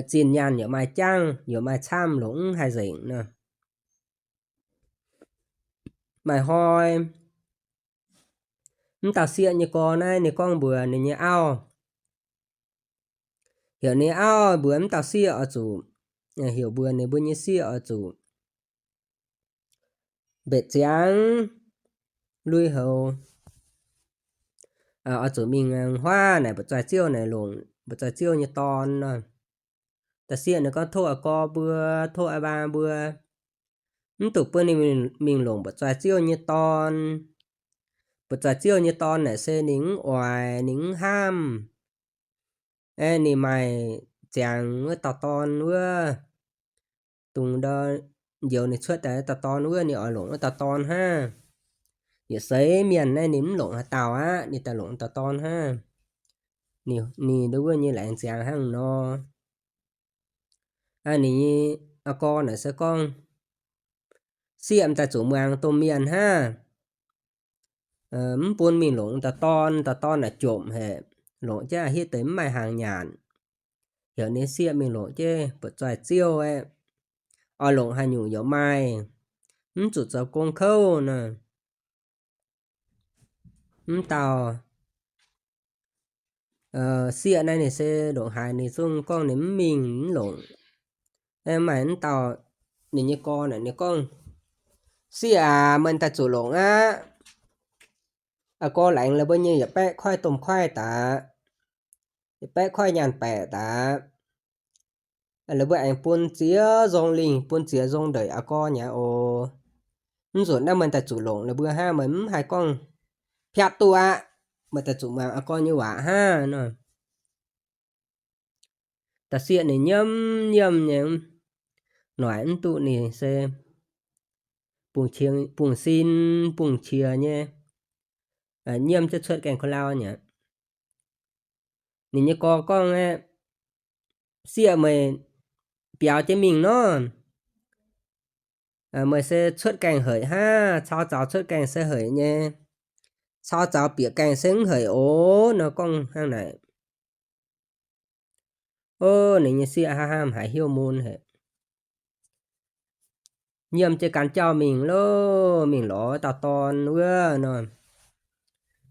zinh nyaanh yaac maaih jangv, yaac maaih camv, longc mv haih nzengc nor. Maaih hnoi mv dauh sieqv nyei gorx naaiv ninh gorngv mbuox ninh nyei auv, heuc ninh auv mbuox mv dauh sieqv oix zuqc, heuc mbuox ninh mbuo nyei sieqv oix zuqc mbetc ziangx lui-houx, oix zuqc mingh huaav naaic mbuoqc zoih ziouv naaic longc mbuoqc zoih ziouv nyei dorn nor. Dauh sieqv ninh gorngv, tov aa gorx mbuo, tov aa maa mbuo, mv dungx bun ninh mingh longc mbuoqc zoih ziouv nyei dorn. Mbuoqc zoih ziouv nyei dorn naaic se ninh mv oix, ninh mv hnamv. Aeqv, ninh maaih ziangx wuov dauh dorn wuov, dongh ndau njoux ninh cuotv daaih wuov dauh dorn wuov, ninh oix longc wuov dauh dorn hnangv. Yietc seix mienh naaiv ninh mv longc haaix dauh aqv, ninh daaih longc dauh dorn hnangv. Ninh, ninh ndau wuov nyei laengz ziangx hnangv nor. Ninh nyei aa gorx naaic se gorngv, sieqv m'daaih zuqc muangx domh mienh hnangv. Mv bun mingh longc dauh dorn, dauh dorn naaic jomc haic, longc jienv a'hitv deix mv maaih hnaangx nyanc. Heuc ninh sieqv mingh longc jienv mbuoqc zoih ziouv aeqv, oix longc haaix nyungc yaac maaih, mv zuqc zoux gong kouv nor. Mv dauh sieqv naaiv ninh se ndongc haaix ninh zungv gorngv ninh mv mingh mv longc. Aeqv, maaih mv dauh ninh nyei gorx naaic ninh gorngv, sieqv aac, meih daaih zuqc longc aqv. Aa gorx laengz la'buo nyei yietc baeqv koiv domh koiv daaih, yietc baeqv koiv nyaanh baeqc daaih. La'buo aengx bun ziex nzong lingh, bun ziex nzong ndeic aa gorx nyei oc. Mv nzunc naaiv meih daaih zuqc longc la'buo hnangv, meih mv haih gorngv piatv duqv aqv. Meih daaih zuqc muangx aa gorx nyei waac hnangv nor. Dauh sieqv ninh nyiemv nyiemv nyei, noic mv duqv ninh se bungx sin bungx qiex nyei, nyiemv jienv cuotv gaengh ko lau nyei. Ninh nyei gorx gorngv aeqv, sieqv meih biaux jienv mingh nor, meih se cuotv gaengh haic hnangv, caux zaux cuotv gaengh se haic nyei, caux zaux bieqc gaengh se mv haic oc nor gorngv hnangv naaic. Ov, ninh nyei sieqv hnamv hnamv haiz hnyouv mun haic. Nyiemv jienv ganh jauv mingh loh, mingh lorz dauh dorn wuov nor.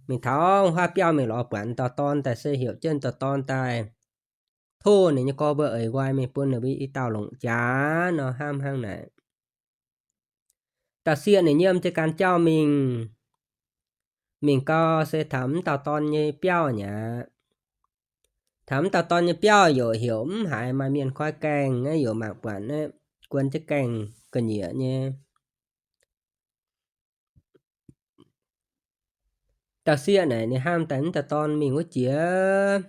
Mingh taux huaav biauv mingh lorz buatc dauh dorn daaih se heuc jienv dauh dorn daaih tov ninh nyei gorx mbuo eix nqoi mingh bun ninh mbuo i dauh longc jaax nor hnamv hnangv naaic. Dauh sieqv ninh nyiemv jienv ganh jauv mingh. Mingh gau se taux mv dauh dorn nyei biauv nyei aqv. Taux mv dauh dorn nyei biauv yaac heuc mv haiz maaih mienh koi gaengh, yaac mangc buatc guon jienv gaengh ga'nyiec nyei. Dauh sieqv naaic ninh hnamv daaih mv dauh dorn mingh wuov jiex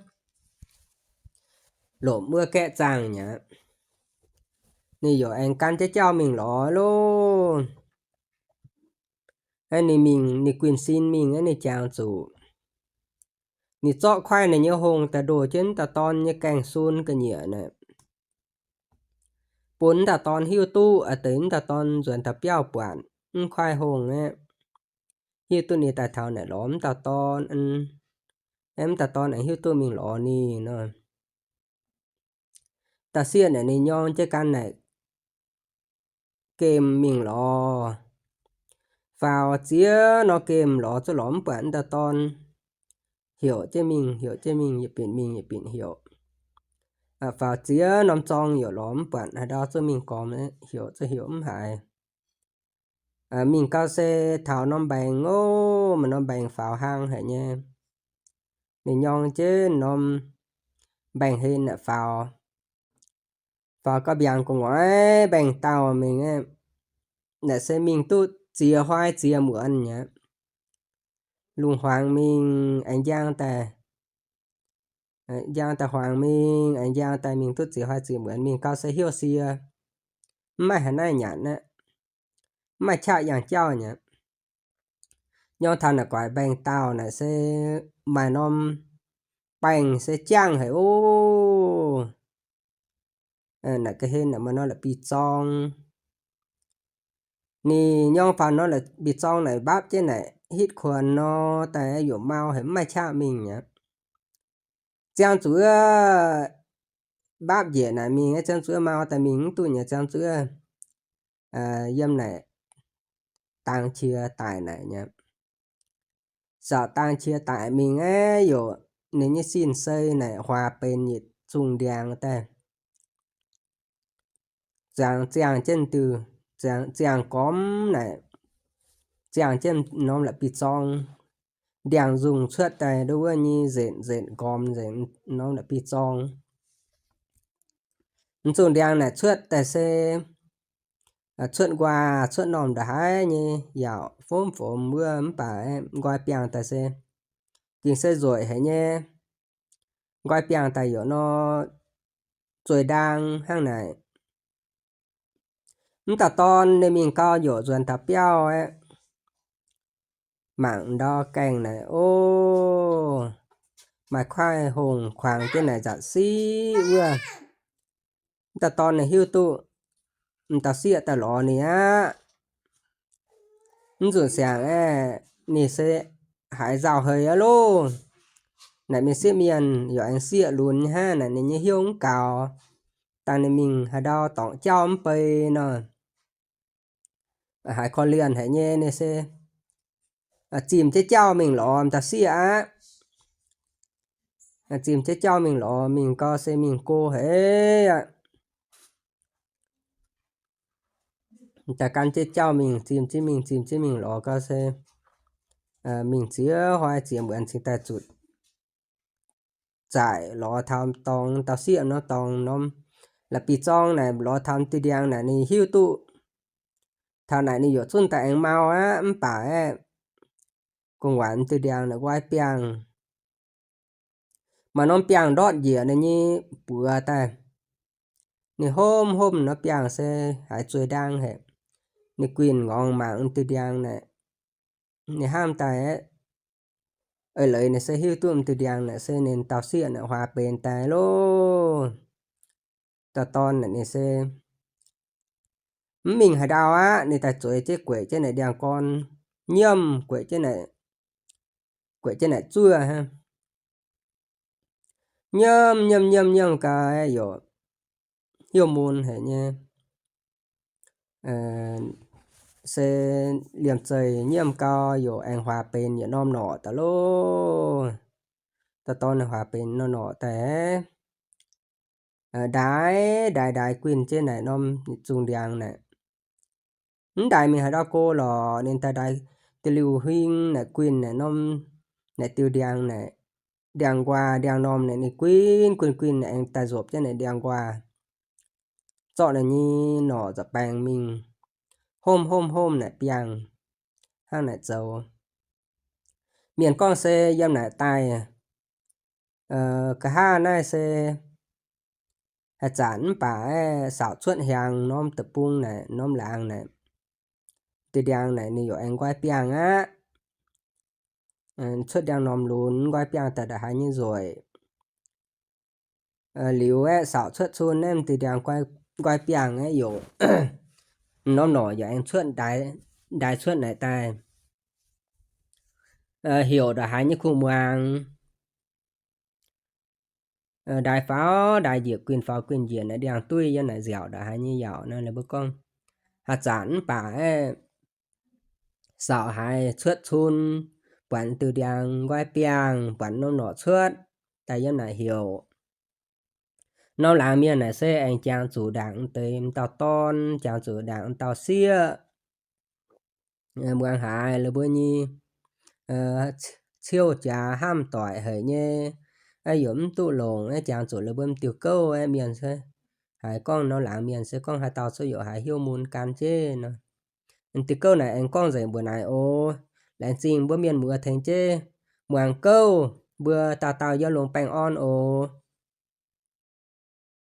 lomc wuov gaeqv zaangh nyei aqv. Ninh yaac aengx gan jienv jauv mingh lorz loh. Ninh mingh ninh guinh sin mingh aeqv, ninh jangx zuqc ninh zorqv kuaaiv ninh nyei hongh daaih ndoh jienv mv dauh dorn nyei gaengh sun ga'nyiec naaic, bun mv dauh dorn hiuv duqv a'deix mv dauh dorn nzuonx taux biauv buatc mv kuaaiv hongh aeqv, hiuv duqv ninh daaih taux naaic lorz mv dauh dorn, aeqv, mv dauh dorn aengx hiuv duqv mingh lorz ninh nor. Dauh sieqv naaic ninh nyorng jienv ganh naaic gemh mingh lorz. Faaux ziex norm gemh lorz zuqc lorz mv buatc mv dauh dorn. Heuc jienv mingh, heuc jienv mingh, yietc binc mingh yietc binc heuc. Faaux ziex norm zorng yaac lorz mv buatc haaix ndau zuqc mingh gormx, heuc zuqc heuc mv haiz. Mingh gau se taux norm mbaengx oc, maaih norm mbaengx faaux hlang haic nyei. Ninh nyorng jienv norm mbaengx-hlen naaic faaux. Faaux gau mbiaangx gu'nguaaic mbaengx-daauh mingh aeqv, naaic se mingh duqv ziex huaai ziex muonz nyei aqv. lungh hmuangx mingh aengx njang daaih, njang daaih hmuangx mingh aengx njang daaih mingh duqv ziex hnoi ziex muonz mingh gau se heuc sie, mv maaih haaix naaiv nyanc aqv, mv maaih qaqv yangh jauv nyei. Nyorng taux naaic guaix mbaengx-daauh naaic se maaih norm baengc se jangh haic oc. Naaic ga'hlen naaic maaih norm la'bieiv-zorng. Ninh nyorng faaux norm la'bieiv-zorng naaic mbapv jienv naaic hitv kuonx nor daaih yaac mau haic, mv maaih qaqv mingh aqv. Ziangh zuqc wuov mbapv njiec naaic mingh, ziangh zuqc wuov mau daaih mingh mv duqv nyei, ziangh zuqc wuov yiem naaic dangx qiex daic naaic nyei. Saauc dangx qiex daic mingh aeqv, yaac ninh nyei sin-sei naaic huaax benx yietc zungh ndiangx daaih. Ziangh, ziangh jienv diuh, ziangh, ziangh gormx naaic, ziangh jienv norm la'bieiv-zorng. Ndiangx-nzungh cuotv daaih nduov wuov nyei nzenc nzenc gormx nzengc norm la'bieiv-zorng. M'zungh ndiangx naaic cuotv daaih se cuotv nquaah, cuotv normh ndongc haaix nyei yaauc fomv fomx wuov mv baac nqoi biangh daaih se gengh se nzueic haic nyei. Nqoi biangh daaih yaac nor zueih ndaang hnangv naaic. Mv dauh dorn ninh mingh gau yaac nzuonx taux biauv aeqv, mangc ndau gaengh naaic, o, maaih kuaaiv hungh kuangx jienv naaic nzatc siqv wuov. Mv dauh dorn ninh hiuv duqv m'dauh sieqv daaih lorz ninh aqv. Mv nzunc siangx aeqv, ninh se haiz nzauh heix aqv loh. Naaic mingh sieqv mienh yaac aengx sieqv lunx hnangv naaic, ninh nyei hnyouv mv gaux. Dangh ninh mingh haaix ndau dorngc jauv mv bei nor, haiz korv-lienh haic nyei, ninh se zimh jienv jauv mingh lorz m'dauh sieqv aqv. Zimh jienv jauv mingh lorz, mingh gau se mingh go haic aqv. Daaih gan jienv jauv mingh, zimh jienv mingh, zimh jienv mingh lorz gau se mingh ziex hnoi ziex muonz cingx daaih zuqc zaaic lorz taux dorngx, dauh sieqv norm dorngx norm la'bieiv-zorng naaic lorz taux m'diuh ndiangx naaic ninh hiuv duqv. Taux naaic ninh yaac zunv daaih aengx mau aqv, mv baac aeqv, gu'nguaaic m'diuh ndiangx naaic nqoi biangh. Maaih norm biangh ndortv njiec ninh nyei buoz daaih. Ninh homv homv norm biangh se haiz zueih ndaang haic. Ninh guinh nqorngx mangc m'diuh ndiangx naaic, ninh hnamv daaih aeqv, eix leiz ninh se hiuv duqv m'diuh ndiangx naaic se ninh dauh sieqv naaic huaax benx daaih loh. Dauh dorn naaic ninh se mv mingh haaix ndau aqv, ninh daaih zueiz jienv gueic jienv naaic ndiangx-gorn, nyiemv gueic jienv naaic, gueic jienv naaic zuoqv hnangv. Nyiemv nyiemv nyiemv nyiemv gau aeqv, yaac hnyouv mun haic nyei. Se liemh zeih nyiemv gau yaac aengx huaax benx yietc norm norqc daaih loh. Dauh dorn huaax benx norm norqc daaih, ndaix ndaix ndaix guinh jienv naaic norm zungh ndiangx naaic. Mv ndaix mingh haaix ndau go lorqc, ninh daaih ndaix da'liuh huing naaic guinh naaic norm naaic diuh ndiangx naaic, ndiangx-nquaah ndiangx-normh naaic ninh guinh guinh guinh naaic aengx daaih nzuopc jienv naaic ndiangx-nquaah, zorqv naaic nyei norqc nza'baengx mingh, homv homv homv naaic biangh hnangv naaic zoux. Mienh gorngv se yiem naaic daaih, nqa'haav naaiv se haih zanc mv baac aeqv, saauc cuotv hiaangx norm deic-bung naaic, norm laangz naaic, diuh ndiangx naaic ninh yaac aengx nqoi biangh aqv. Cuotv ndiangx-normh lunx nqoi biangh daaih ndongc haaix nyei nzueic. Liuz aeqv, saauc cuotv cun naaiv m'diuh ndiangx nqoi biangh aeqv, yaac norm norqc yaac aengx cuotv, ndaix cuotv naaic daaih, heuc ndongc haaix nyei kuh muangx, ndaix faaux ndaix njiec, guinh faaux guinh njiec naaic ndiangx-duih yiem naaic nziaauc ndongc haaix nyei yaauc nor, ninh mbuo gorngv haih zanc mv baac aeqv, saauc haiz cuotv cun, buatc diuh ndiangx nqoi biangh, buatc norm norqc cuotv daaih yiem naaic heuc. Norm laangz mienh naaic se aengx jangx zuqc ndaangc deix m'dauh dorn, jangx zuqc ndaangc m'dauh sieqv. Muangx haiz la'buo nyei ciouv jaax hnamv doic haic nyei, yaac mv duqv longc, jangx zuqc la'buo m'diuh gouv aeqv, mienh se haiz gorngv norm laangz mienh se gorngv haaix dauh cuotv yaac haiz hnyouv mun gan jienv nor. Diuh gouv naaic aengx gorngv nzengc mbuox naaic oc. Laengz zingh mbuo mienh muoz tengx jienv muangx gouv. Mbuo dauh dauh yiem longx baengh orn oc.